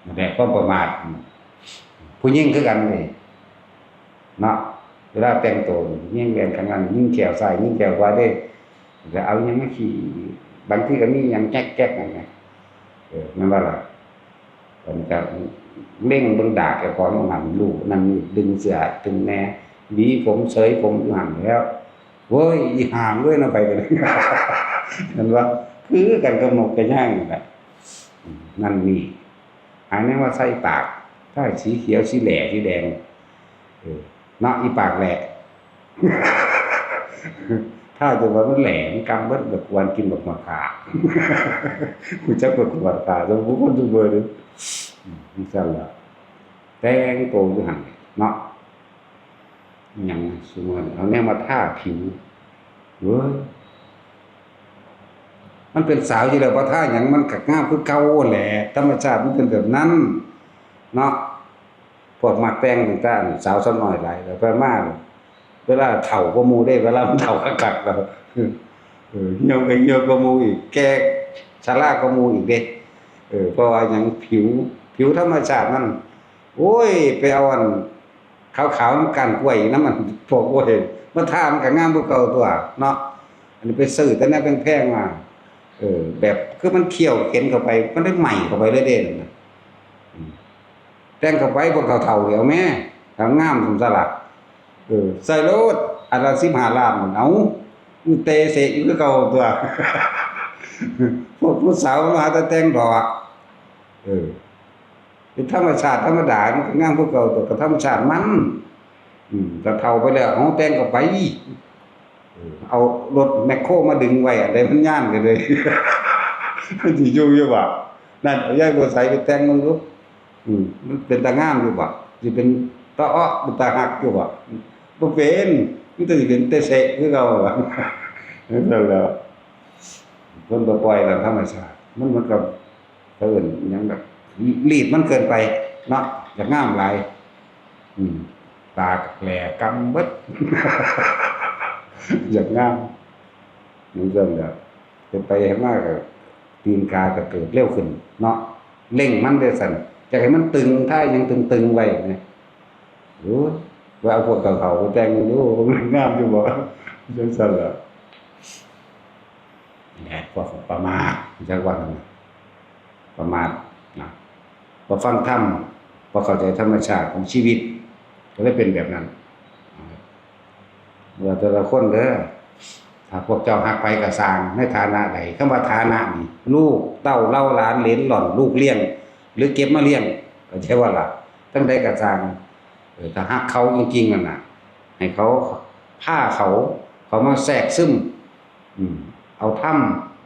นั่นแหละ ความประมาท ผู้หญิงคือกันเด้ เนาะ เวลาแต่งตัวนี่ ยิงแหวนข้างหลัง ยิงแขวซ้าย ยิงแขวขวาเด้ ก็เอาหยังมาขี่ บางทีก็มีหยังแจ๊กๆ นั่นไง เออ แม่นบ่ล่ะ เพิ่นก็เล็งเบิ่งดากเจ้าของว่าหั่น ลูกนั่นนี่ ดึงเสื้อดึงแหน่ หวีผมเสยผมอยู่หั่นแหล้ว โว้ย อีห่ามึงเอ้ย เนาะ ไปกัน แม่นบ่ คือกันกับนกกระย่างนั่นแหละ อืม นั่นนี่ อันนี้ว่าใส่ปาก ถ้าสีเขียว สีแหล่ สีแดง เออ เนาะ อีปากแหล่ ถ้าจะว่ามันแหล่ มันกำเบิด บักควานกินบักหมากขา รู้จักบักหมากขา จังผู้คนทุกเบอร์เด้อ อืม จั่งซั่นล่ะ แต่งโตอยู่หั่นเนาะ หยังซุมื้อนี้เอาแนวมาทาผิว เว้ย มันเป็นสาวอยู่แล้ว บ่ทาหยังมันก็งามคือเก่าแหละ ธรรมชาติมันเป็นแบบนั้น เนาะ พวกมักแต่งตั้งแต่สาวสาวน้อยหลาย แล้วไปมา เวลาเฒ่ากว่าหมู่เด้ เวลามันเฒ่าคักๆ แล้ว เออ เหี่ยวก็เหี่ยวกว่าหมู่อีก แก่ชรากว่าหมู่อีกเด้ เออ เพราะว่าหยัง ผิว ผิวธรรมชาติมัน โอ้ย ไปเอาอันขาวๆ นำก้านกล้วยนำมัน พวก โอ้ย มาทามันก็งามกว่าเก่าตัวเนาะ อันนี้ไปซื้อแต่แนวแพงๆมา เออ แบบคือมันเคี่ยวเข็นเข้าไป มันได้ใหม่เข้าไปเลยเด้นั่นน่ะ อืม แต่งเข้าไปพวกเฒ่าๆเดี๋ยวแม่ ทำงามสมสละ เออ ใส่โลด อันละสิบห้าล้าน เอา มันเตะเสะอยู่คือเก่าตัว พวกผู้สาวมาหาแต่แต่งดอก เออ เป็นธรรมชาติธรรมดา มันก็งามคือเก่าตัว ก็ธรรมชาติมัน อืม ก็เฒ่าไปแล้ว เอาแต่งเข้าไป เออ เอารถแมคโครมาดึงไว้ อันใดมันย่านก็เลย มันสิอยู่อยู่บ่ นั่น เอายายบัวใสไปแต่งมึงดู อืม มันเป็นตางามอยู่บ่ สิเป็นตาเอ้อ เป็นตาฮักอยู่บ่ บ่เป็น มันก็สิเป็นแต่เสะคือเก่าล่ะ นั่นแหล้ว เพิ่นบ่ปล่อยตามธรรมชาติ มันเหมือนกับ เขาเอิ้นหยังแบบ รีดมันเกินไปเนาะ อยากงามหลาย อืม ตาก็แหลกำเบิด อยากงาม เหมือนกันแหละ เฮ็ดไปเฮ็ดมาก็ตีนกาก็เกิดเร็วขึ้นเนาะ เร่งมันเด้อซั่น อยากให้มันตึง ถ้ายังตึงๆไว้นะ โอ้ย ว่าเอาพวกเฒ่าๆไปแต่งดู มันงามอยู่บ่ จังซั่นล่ะ นี่แหละ พวกประมาท จักว่านั่นน่ะ ประมาทนะ บ่ฟังธรรม บ่เข้าใจธรรมชาติของชีวิต ก็เลยเป็นแบบนั้น ว่าแต่ละคนเด้อ ถ้าพวกเจ้าฮักไผก็ซ่าง ในฐานะใด คำว่าฐานะนี่ ลูกเต้าเหล่าหลานเหลนหล่อน ลูกเลี้ยง หรือเก็บมาเลี้ยง เข้าใจบ่ล่ะ จั่งใดก็ซ่าง เออ ถ้าฮักเขาจริงๆนั่นน่ะ ให้เขา พาเขา เขามาแทรกซึม อืม เอาธรรม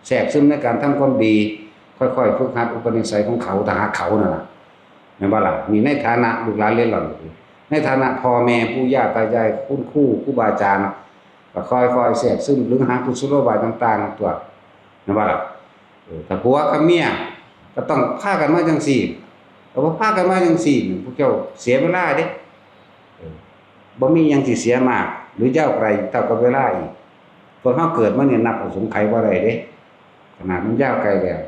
แทรกซึมในการทำความดี ค่อยๆฝึกหัดอุปนิสัยของเขา ถ้าฮักเขานั่นน่ะ แม่นบ่ล่ะ นี่ในฐานะลูกหลานเหลนหล่อน ในฐานะพ่อแม่ปู่ย่าตายาย คุณครู ครูบาอาจารย์ ก็ค่อยๆแทรกซึม หรือหากุศโลบายต่างๆตัว แม่นบ่ล่ะ เออ ถ้าผัวกับเมีย ก็ต้องพากันมาจังซี่ ถ้าบ่พากันมาจังซี่ พวกเจ้าเสียเวลาเด้ เออ บ่มีหยังสิเสียมาก หรือยาวไกลเท่ากับเวลาอีก พวกเฮาเกิดมาเนี่ยนับเอาสงไขบ่ได้เด้ ขนาดมันยาวไกลแล้ว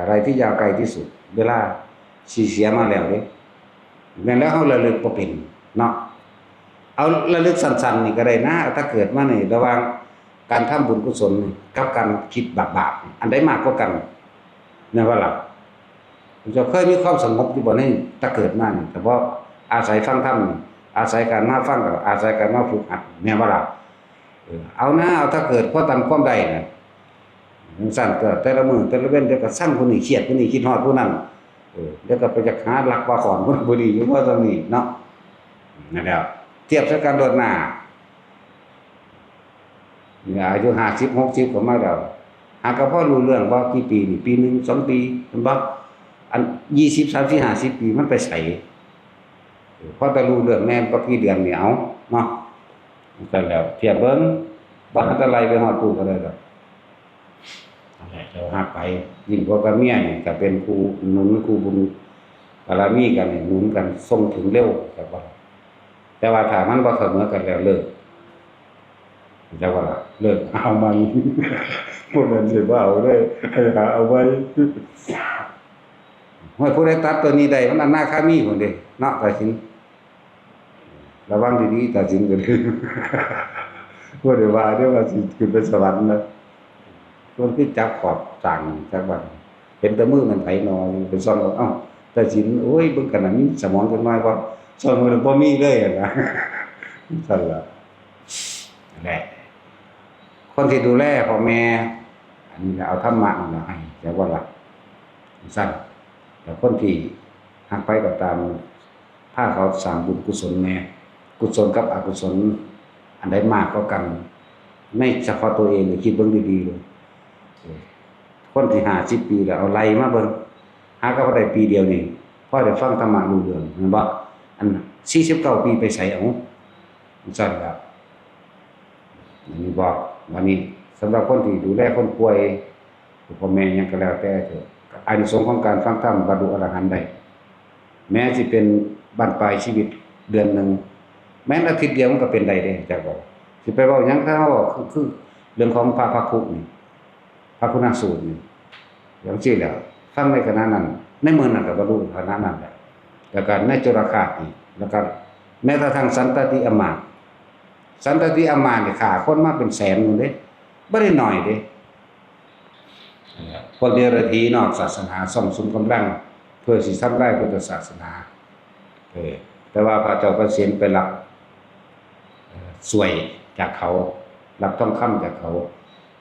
อะไรที่ยาวไกลที่สุด เวลาสิเสียมาแล้วเด้ แม่นแล้วเฮาระลึกบ่เป็นเนาะ เอาระลึกสั้นๆนี่ก็ได้นะ ถ้าเกิดมานี่ระหว่างการทำบุญกุศลนี่กับการคิดบาปๆ อันใดมากกว่ากัน แม่นบ่ล่ะ เจ้าเคยมีความสงบอยู่บ่ในแต่เกิดมานี่ แต่ว่าอาศัยฟังธรรมนี่ อาศัยการมาฟัง อาศัยการมาฝึกหัด แม่นบ่ล่ะ เออ เอานะ เอาถ้าเกิดพอตามความได้นะ จั่งซั่นก็แต่ละมื้อแต่ละเว็น เดี๋ยวก็ซังผู้นี้เครียด ผู้นี้คิดฮอดผู้นั้น เออ เดี๋ยวก็ไปจักหาลักปลาข้อนผู้นั้นผู้นี้อยู่ พอส่ำนี้เนาะ นั่นแหละ เทียบใส่กันโลดหน้า นี่อายุห้าสิบ หกสิบเข้ามาแล้ว หากะพอรู้เรื่องบ่ กี่ปีนี่ ปีหนึ่ง สองปี เห็นบ่ อัน ยี่สิบ สามสิบ ห้าสิบ ปี มันไปไส เออ พอแต่รู้เรื่องแหน่ บ่กี่เดือนนี่ เอา เนาะ จั่งซั่นแล้ว เทียบเบิ่ง บ่ทันจะไล่ไปฮอดผู้ก็ได้ดอก นั่นแหละ เจ้าฮักไป ยิ่งผัวกับเมียนี่ ก็เป็นคู่หนุน คู่บุญบารมีกันนี่ หนุนกันส่งถึงเร็ว จักว่า แต่ว่าถ้ามันบ่เสมอกันแล้วเลิก จักว่าล่ะ เลิกหาเอาใหม่ พวกนั้นสิบ่เอาเด้ ให้หาเอาใหม่ ห้วย ผู้ใดตัดตัวนี้ได้ มันอนาคามีพุ้นเด้ เนาะ ตาสิน ระวังดีๆ ตาสินก็ดี บ่ได้ว่าเด้อว่าสิขึ้นไปสวรรค์นะ มันคือจับขอบสั่งจักบัด เห็นแต่มือมันไผหนอ ไปส่องแล้ว เอ้า ตาสิน โอ้ย เบิ่งขนาดมีสมองจักหน่อยบ่ ส่องมันบ่มีเลยอะนะ ซั่นล่ะ นั่นแหละ คนที่ดูแลพ่อแม่ อันนี้ก็เอาธรรมะนั่นล่ะให้ จักว่าล่ะ ซั่น แล้วคนที่ฮักไผก็ตาม พาเขาสร้างบุญกุศลแหน่ กุศลกับอกุศล อันใดมากกว่ากัน ในเฉพาะตัวเองนี่คิดเบิ่งดีๆ เด้อ เออ คนที่ห้าสิบปีแล้ว เอาไล่มาเบิ่ง หากะพอได้ปีเดียวนี่ พอได้ฟังธรรมะรู้เรื่อง แม่นบ่ อันสี่สิบเก้าปีไปไส เอ้า จั่งซั่นล่ะ อันนี้บอก วันนี้สำหรับคนที่ดูแลคนป่วย พ่อแม่หยังก็แล้วแต่เถอะ อานิสงส์ของการฟังธรรมบรรลุอรหันต์ได้ แม้สิเป็นบั้นปลายชีวิตเดือนหนึ่ง แม้นอาทิตย์เดียวมันก็เป็นได้เด้ จักว่า สิไปเว้าหยัง ถ้าเฮาเว้าคือ คือเรื่องของพระภักคุนี่ ภักคุนสูตรนี่ จั่งซี้แหละ ฟังในขณะนั้น ในมื้อนั้นก็บรรลุขณะนั้นแหละ แล้วก็ในจุลฆาตอีก แล้วก็แม้กระทั่งสันตติอมาตย์ สันตติอำมาตย์นี่ฆ่าคนมาเป็นแสนหมดเด้ บ่ได้น้อยเด้ พวกเดรัจฉีนอกศาสนาซ่องสุมกำลัง เพื่อสิทำลายพุทธศาสนา เออ แต่ว่าพระเจ้าประเสนไปรับ เอ่อ สวยจากเขา รับทองคำจากเขา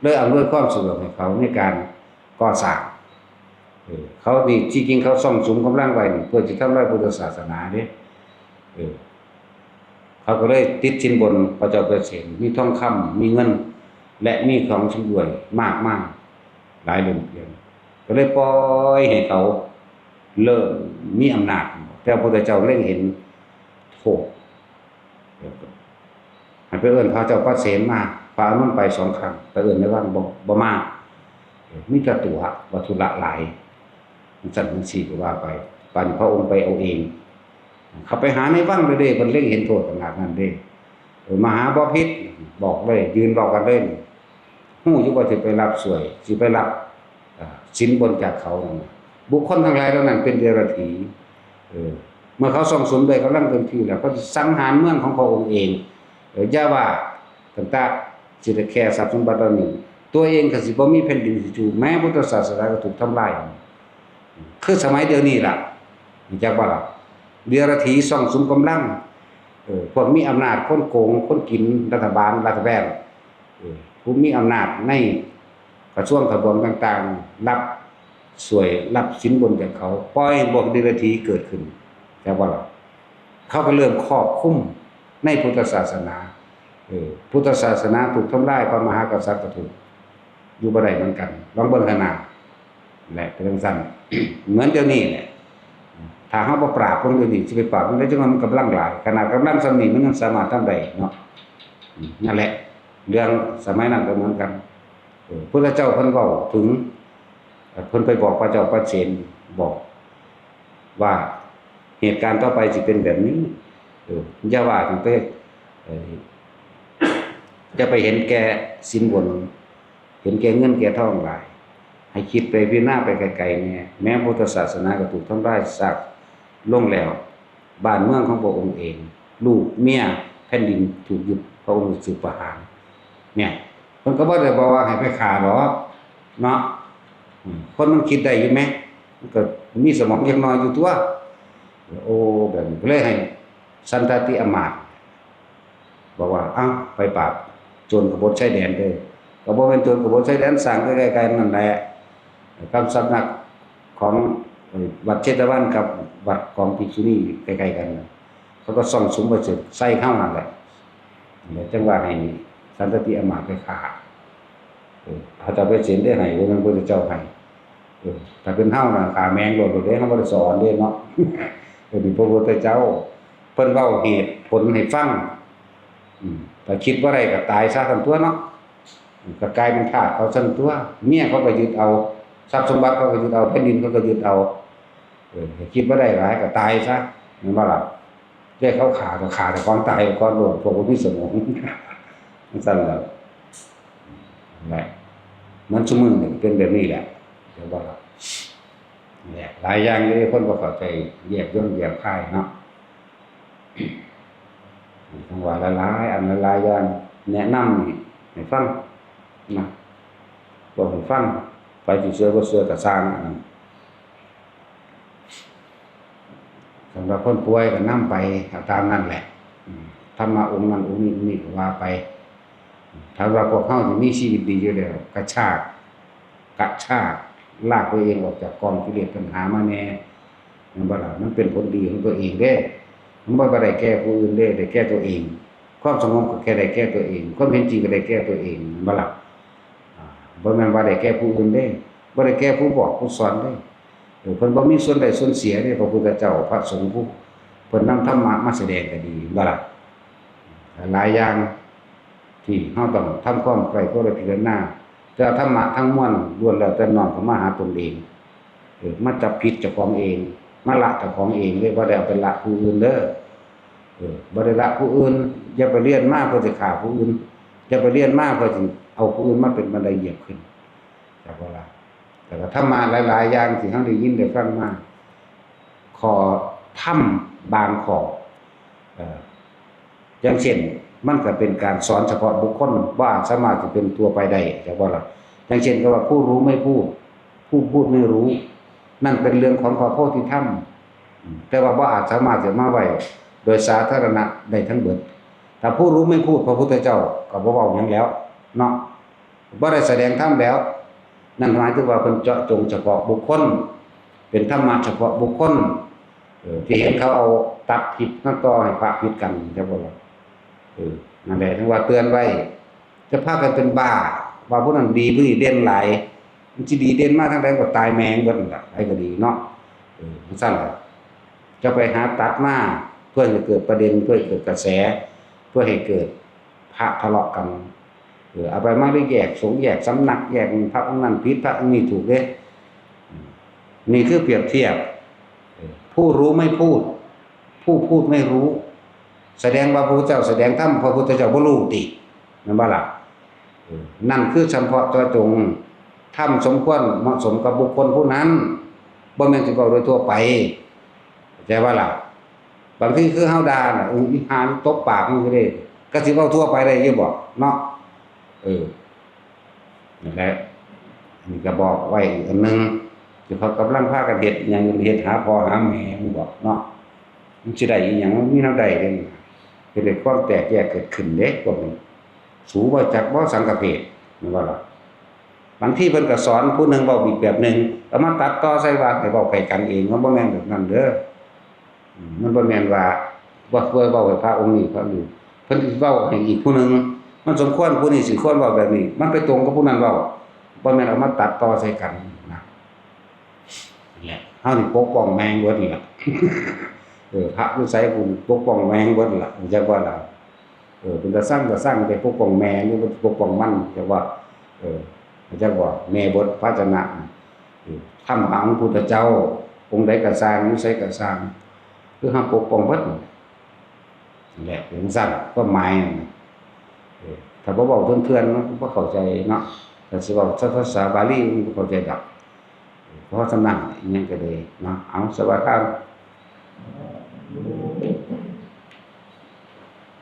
เลยอำนวยความสะดวกให้เขาในการก่อสร้าง เออ เขานี่ ที่จริงเขาซ่องสุมกำลังไว้นี่ เพื่อสิทำลายพุทธศาสนาเด้ เออ เขาก็เลยติดสินบนพระเจ้าประเสน มีทองคำ มีเงิน และมีของชำร่วยมากมาย หลายเหลือเกิน ก็เลยปล่อยให้เขาเริ่มมีอำนาจ แต่พระพุทธเจ้าเล็งเห็นโทษ ให้ไปเอิ้นพระเจ้าประเสนมา พระอานนท์ไปสองครั้ง ไปเอิ้นในวัง บ่ บ่มา มีแต่ตั๋ว ว่าธุระหลาย จั่งซั่นจั่งซี้ก็ว่าไป บัดนี้พระองค์ไปเอาเอง เขาไปหาในวังเลยเด้ เพิ่นเล็งเห็นโทษขนาดนั้นเด้ เออ มหาบ่ผิด บอกเลย ยืนบอกกันเลย ฮู้อยู่ว่าสิไปรับสวย สิไปรับ อ่า สินบนจากเขานั่นน่ะ บุคคลทั้งหลายเหล่านั้นเป็นเดรัจฉี เออ เมื่อเขาซ่องสุมด้วยกำลังเต็มที่แล้ว เขาสิสังหารเมืองของพระองค์เอง เออ อย่าว่าตั้งแต่สิได้แค่ทรัพย์สมบัติเหล่านี้ ตัวเองก็สิบ่มีแผ่นดินสิอยู่ แม้พุทธศาสนาก็ถูกทำลาย คือสมัยเดี๋ยวนี้ล่ะ รู้จักบ่ล่ะ เดรัจฉีซ่องสุมกำลัง เออ พวกมีอำนาจ คนโกง คนกินรัฐบาล รัฐแบงก์ เออ ผู้มีอำนาจในกระทรวงทบวงต่างๆ รับสวย รับสินบนจากเขา ปล่อยพวกเดรัจฉีเกิดขึ้น จักบ่ล่ะ เขาก็เริ่มครอบคุมในพุทธศาสนา เออ พุทธศาสนาถูกทำลาย พระมหากษัตริย์ก็ถูก อยู่บ่ได้เหมือนกัน ลองเบิ่งขนาด และเป็นจั่งซั่น เหมือนเดี๋ยวนี้แหละ ถ้าเฮาบ่ปราบพวกเดี๋ยวนี้ สิไปปราบมันได้จั่งว่ามันกำลังหลาย ขนาดกำลังส่ำนี้มันยังสามารถทำได้เนาะ อืม นั่นแหละ เรื่องสมัยนั้นก็เหมือนกัน เออ พุทธเจ้าเพิ่นเว้าถึง เอ่อ เพิ่นไปบอกพระเจ้าประเสน บอกว่าเหตุการณ์ต่อไปสิเป็นแบบนี้ เออ อย่าว่าตั้งแต่ เอ่อ อย่าไปเห็นแก่สินบน เห็นแก่เงินแก่ทองหลาย ให้คิดไปพิจารณาไปไกลๆแน่ แม้พุทธศาสนาก็ถูกทำลายซากลงแล้ว บ้านเมืองของพระองค์เอง ลูกเมียแผ่นดินถูกยึด พระองค์ถูกประหาร เนี่ย เพิ่นก็บ่ได้บอกว่าให้ไปฆ่าดอกเนาะ อืม คนมันคิดได้อยู่แหม มันก็มีสมองจักหน่อยอยู่ตั๊ว โอ้ แบบนี้ก็เลยให้สันตติอำมาตย์ บอกว่า เอ้า ไปปราบโจรกบฏชายแดนเด้อ ก็บ่แม่นโจรกบฏชายแดน สร้างใกล้ๆกันนั่นแหละ กับสำนักของ เอ่อ วัดเชตวันกับวัดของภิกษุณีใกล้ๆกันน่ะ เขาก็ซ่องสุมไว้เสร็จใส่เฮานั่นแหละ แล้วจั่งว่าให้สันตติอำมาตย์ไปฆ่า เออ พระเจ้าประเสนได้ให้ บ่แม่นพระพุทธเจ้าให้ เออ ถ้าเป็นเฮาน่ะ ฆ่าแม่งโลด โลดเด้ เฮาบ่ได้สอนเด้เนาะ เออ นี่พระพุทธเจ้า เพิ่นเว้าเหตุผลให้ฟัง อืม ถ้าคิดบ่ได้ก็ตายซะซั่นตั๊วเนาะ ก็กลายเป็นทาสเขาซั่นตั๊ว เมียเขาก็ยึดเอา ทรัพย์สมบัติเขาก็ยึดเอา แผ่นดินเขาก็ยึดเอา เออ ถ้าคิดบ่ได้หลายก็ตายซะ แม่นบ่ล่ะ แต่เขาฆ่าก็ฆ่าแต่ของตายก่อนโลด พวกบ่มีสมอง จั่งซั่นแหละ แหละ มันซุมื้อนี่เป็นแบบนี้แหละ เดี๋ยวว่า เนี่ย หลายอย่างเลย คนบ่เข้าใจ แยบยลแยบคายเนาะ ทั้งว่าหลายๆอันหลายๆอย่าง แนะนำนี่ให้ฟังนะ บอกให้ฟัง ไปสิเชื่อบ่เชื่อก็ซ่าง อันนั้น สำหรับคนป่วยก็นำไป เอาตามนั่นแหละ อืม ธรรมะองค์นั้นองค์นี้องค์นี้ก็ว่าไป ถ้าว่าพวกเฮาที่มีชีวิตดีอยู่แล้ว กระชาก กระชาก ลากตัวเองออกจากกองกิเลสตัณหามาแน่ แม่นบ่ล่ะ มันเป็นผลดีของตัวเองเด้ มันบ่ได้แก่ผู้อื่นเด้ ได้แก่ตัวเอง ความสงบก็แค่ได้แก่ตัวเอง ความเห็นจริงก็ได้แก่ตัวเอง แม่นบ่ล่ะ อ่า บ่แม่นว่าได้แก่ผู้อื่นเด้ บ่ได้แก่ผู้บอกผู้สอนเด้ เออ เพิ่นบ่มีส่วนได้ส่วนเสียเด้ พระพุทธเจ้า พระสงฆ์ผู้เพิ่นนำธรรมะมาแสดงก็ดี แม่นบ่ล่ะ หลายอย่างที่เฮาต้องทำความใคร่ครวญพิจารณา แต่ธรรมะทั้งมวลล้วนแล้วแต่น้อมเข้ามาหาตนเอง เออ มาจับผิดเจ้าของเอง มาละเจ้าของเองเด้ บ่ได้เอาไปละผู้อื่นเด้อ เออ บ่ได้ละผู้อื่น อย่าไปเรียนมาเพื่อสิฆ่าผู้อื่น อย่าไปเรียนมาเพื่อสิเอาผู้อื่นมาเป็นบันไดเหยียบขึ้น จักบ่ล่ะ แล้วก็ธรรมะหลายๆอย่างที่เฮาได้ยินได้ฟังมา ข้อธรรมบางข้อ เอ่อ อย่างเช่น มันก็เป็นการสอนเฉพาะบุคคล บ่อาจสามารถจะเป็นทั่วไปได้ จักว่าล่ะ อย่างเช่นคำว่าผู้รู้ไม่พูด ผู้พูดไม่รู้ นั่นเป็นเรื่องของพระโพธิธรรม แต่ว่าบ่อาจสามารถจะมาไว้โดยสาธารณะได้ทั้งเบิด ถ้าผู้รู้ไม่พูด พระพุทธเจ้าก็บ่เว้าหยังแล้วเนาะ บ่ได้แสดงธรรมแล้ว นั่นหมายถึงว่าเพิ่นเจาะจงเฉพาะบุคคล เป็นธรรมะเฉพาะบุคคล เออ ที่เห็นเขาเอาตัดผิดมาต่อให้พระผิดกัน จักว่าล่ะ เออ นั่นแหละ ถึงว่าเตือนไว้ จะพากันเป็นบ้า ว่าผู้นั้นดี ผู้นี้เด่นหลาย มันสิดีเด่นมาทางใดก็ตายแม่งเบิดนั่นล่ะ ไผก็ดีเนาะ เออ จั่งซั้นล่ะ จะไปหาตัดมา เพื่อให้เกิดประเด็น เพื่อให้เกิดกระแส เพื่อให้เกิดพระทะเลาะกัน เออ เอาไปมาได้แยกสงฆ์แยกสำนัก แยกพระองค์นั้นผิด พระองค์นี้ถูกเด้ นี่คือเปรียบเทียบ เออ ผู้รู้ไม่พูด ผู้พูดไม่รู้ แสดงว่าพระพุทธเจ้าแสดงธรรม พระพุทธเจ้าบ่รู้ติ แม่นบ่ล่ะ เออ นั่นคือเฉพาะเจาะจง ธรรมสมควรเหมาะสมกับบุคคลผู้นั้น บ่แม่นสิเว้าโดยทั่วไป เข้าใจบ่ล่ะ บางทีคือเฮาด่าน่ะ เออ อีห่านี่ตบปากมึงเด้ ก็สิเว้าทั่วไปได้อยู่บ่ เนาะ เออ นั่นแหละ อันนี้ก็บอกไว้อีกอันหนึ่ง ที่เขากำลังพากันเฮ็ดอิหยังอยู่ เฮ็ดหาพ่อหาแม่ มึงบอกเนาะ มันสิได้อีหยัง มันมีแนวใดเด้ เฮ็ดให้ความแตกแยกเกิดขึ้นเด้ พวกนี้ สูบ่จักบ่สังฆเพศ แม่นบ่ล่ะ บางทีเพิ่นก็สอนผู้หนึ่งเว้าอีกแบบหนึ่ง ก็มาตัดต่อใส่ว่าให้เว้าใกล้กันเอง มันบ่แม่นแบบนั้นเด้อ อืม มันบ่แม่นว่า ว่าเพื่อเว้าให้พระองค์นี้พระองค์นี้ เพิ่นสิเว้าให้อีกผู้หนึ่ง มันสมควรผู้นี้สิควรเว้าแบบนี้ มันไปตรงกับผู้นั้นเว้า บ่แม่นเอามาตัดต่อใส่กันนะ นั่นแหละ เฮานี่ปกป้องแม่งเบิดนี่ล่ะ เออ พระอยู่ไสผู้นี่ปกป้องแม่งเบิดนี่ล่ะ จักว่าล่ะ เออ เป็นตาซังตาซัง ไปปกป้องแม่หรือปกป้องมัน จักว่า เออ จักว่า แม่เบิดภาชนะ เออ ธรรมของพุทธเจ้า องค์ใดก็ซ่าง อยู่ไสก็ซ่าง คือเฮาปกป้องเบิดนั่นแหละ นั่นแหละ เป็นจั่งซั้น ความหมายนั่นน่ะ เออ ถ้าบ่เว้าเถื่อนๆ มันก็บ่เข้าใจเนาะ ถ้าสิเว้าภาษาบาลีมันก็เข้าใจดอก เออ เพราะฉะนั้นอิหยังก็ดีเนาะ เอา สวัสดีครับ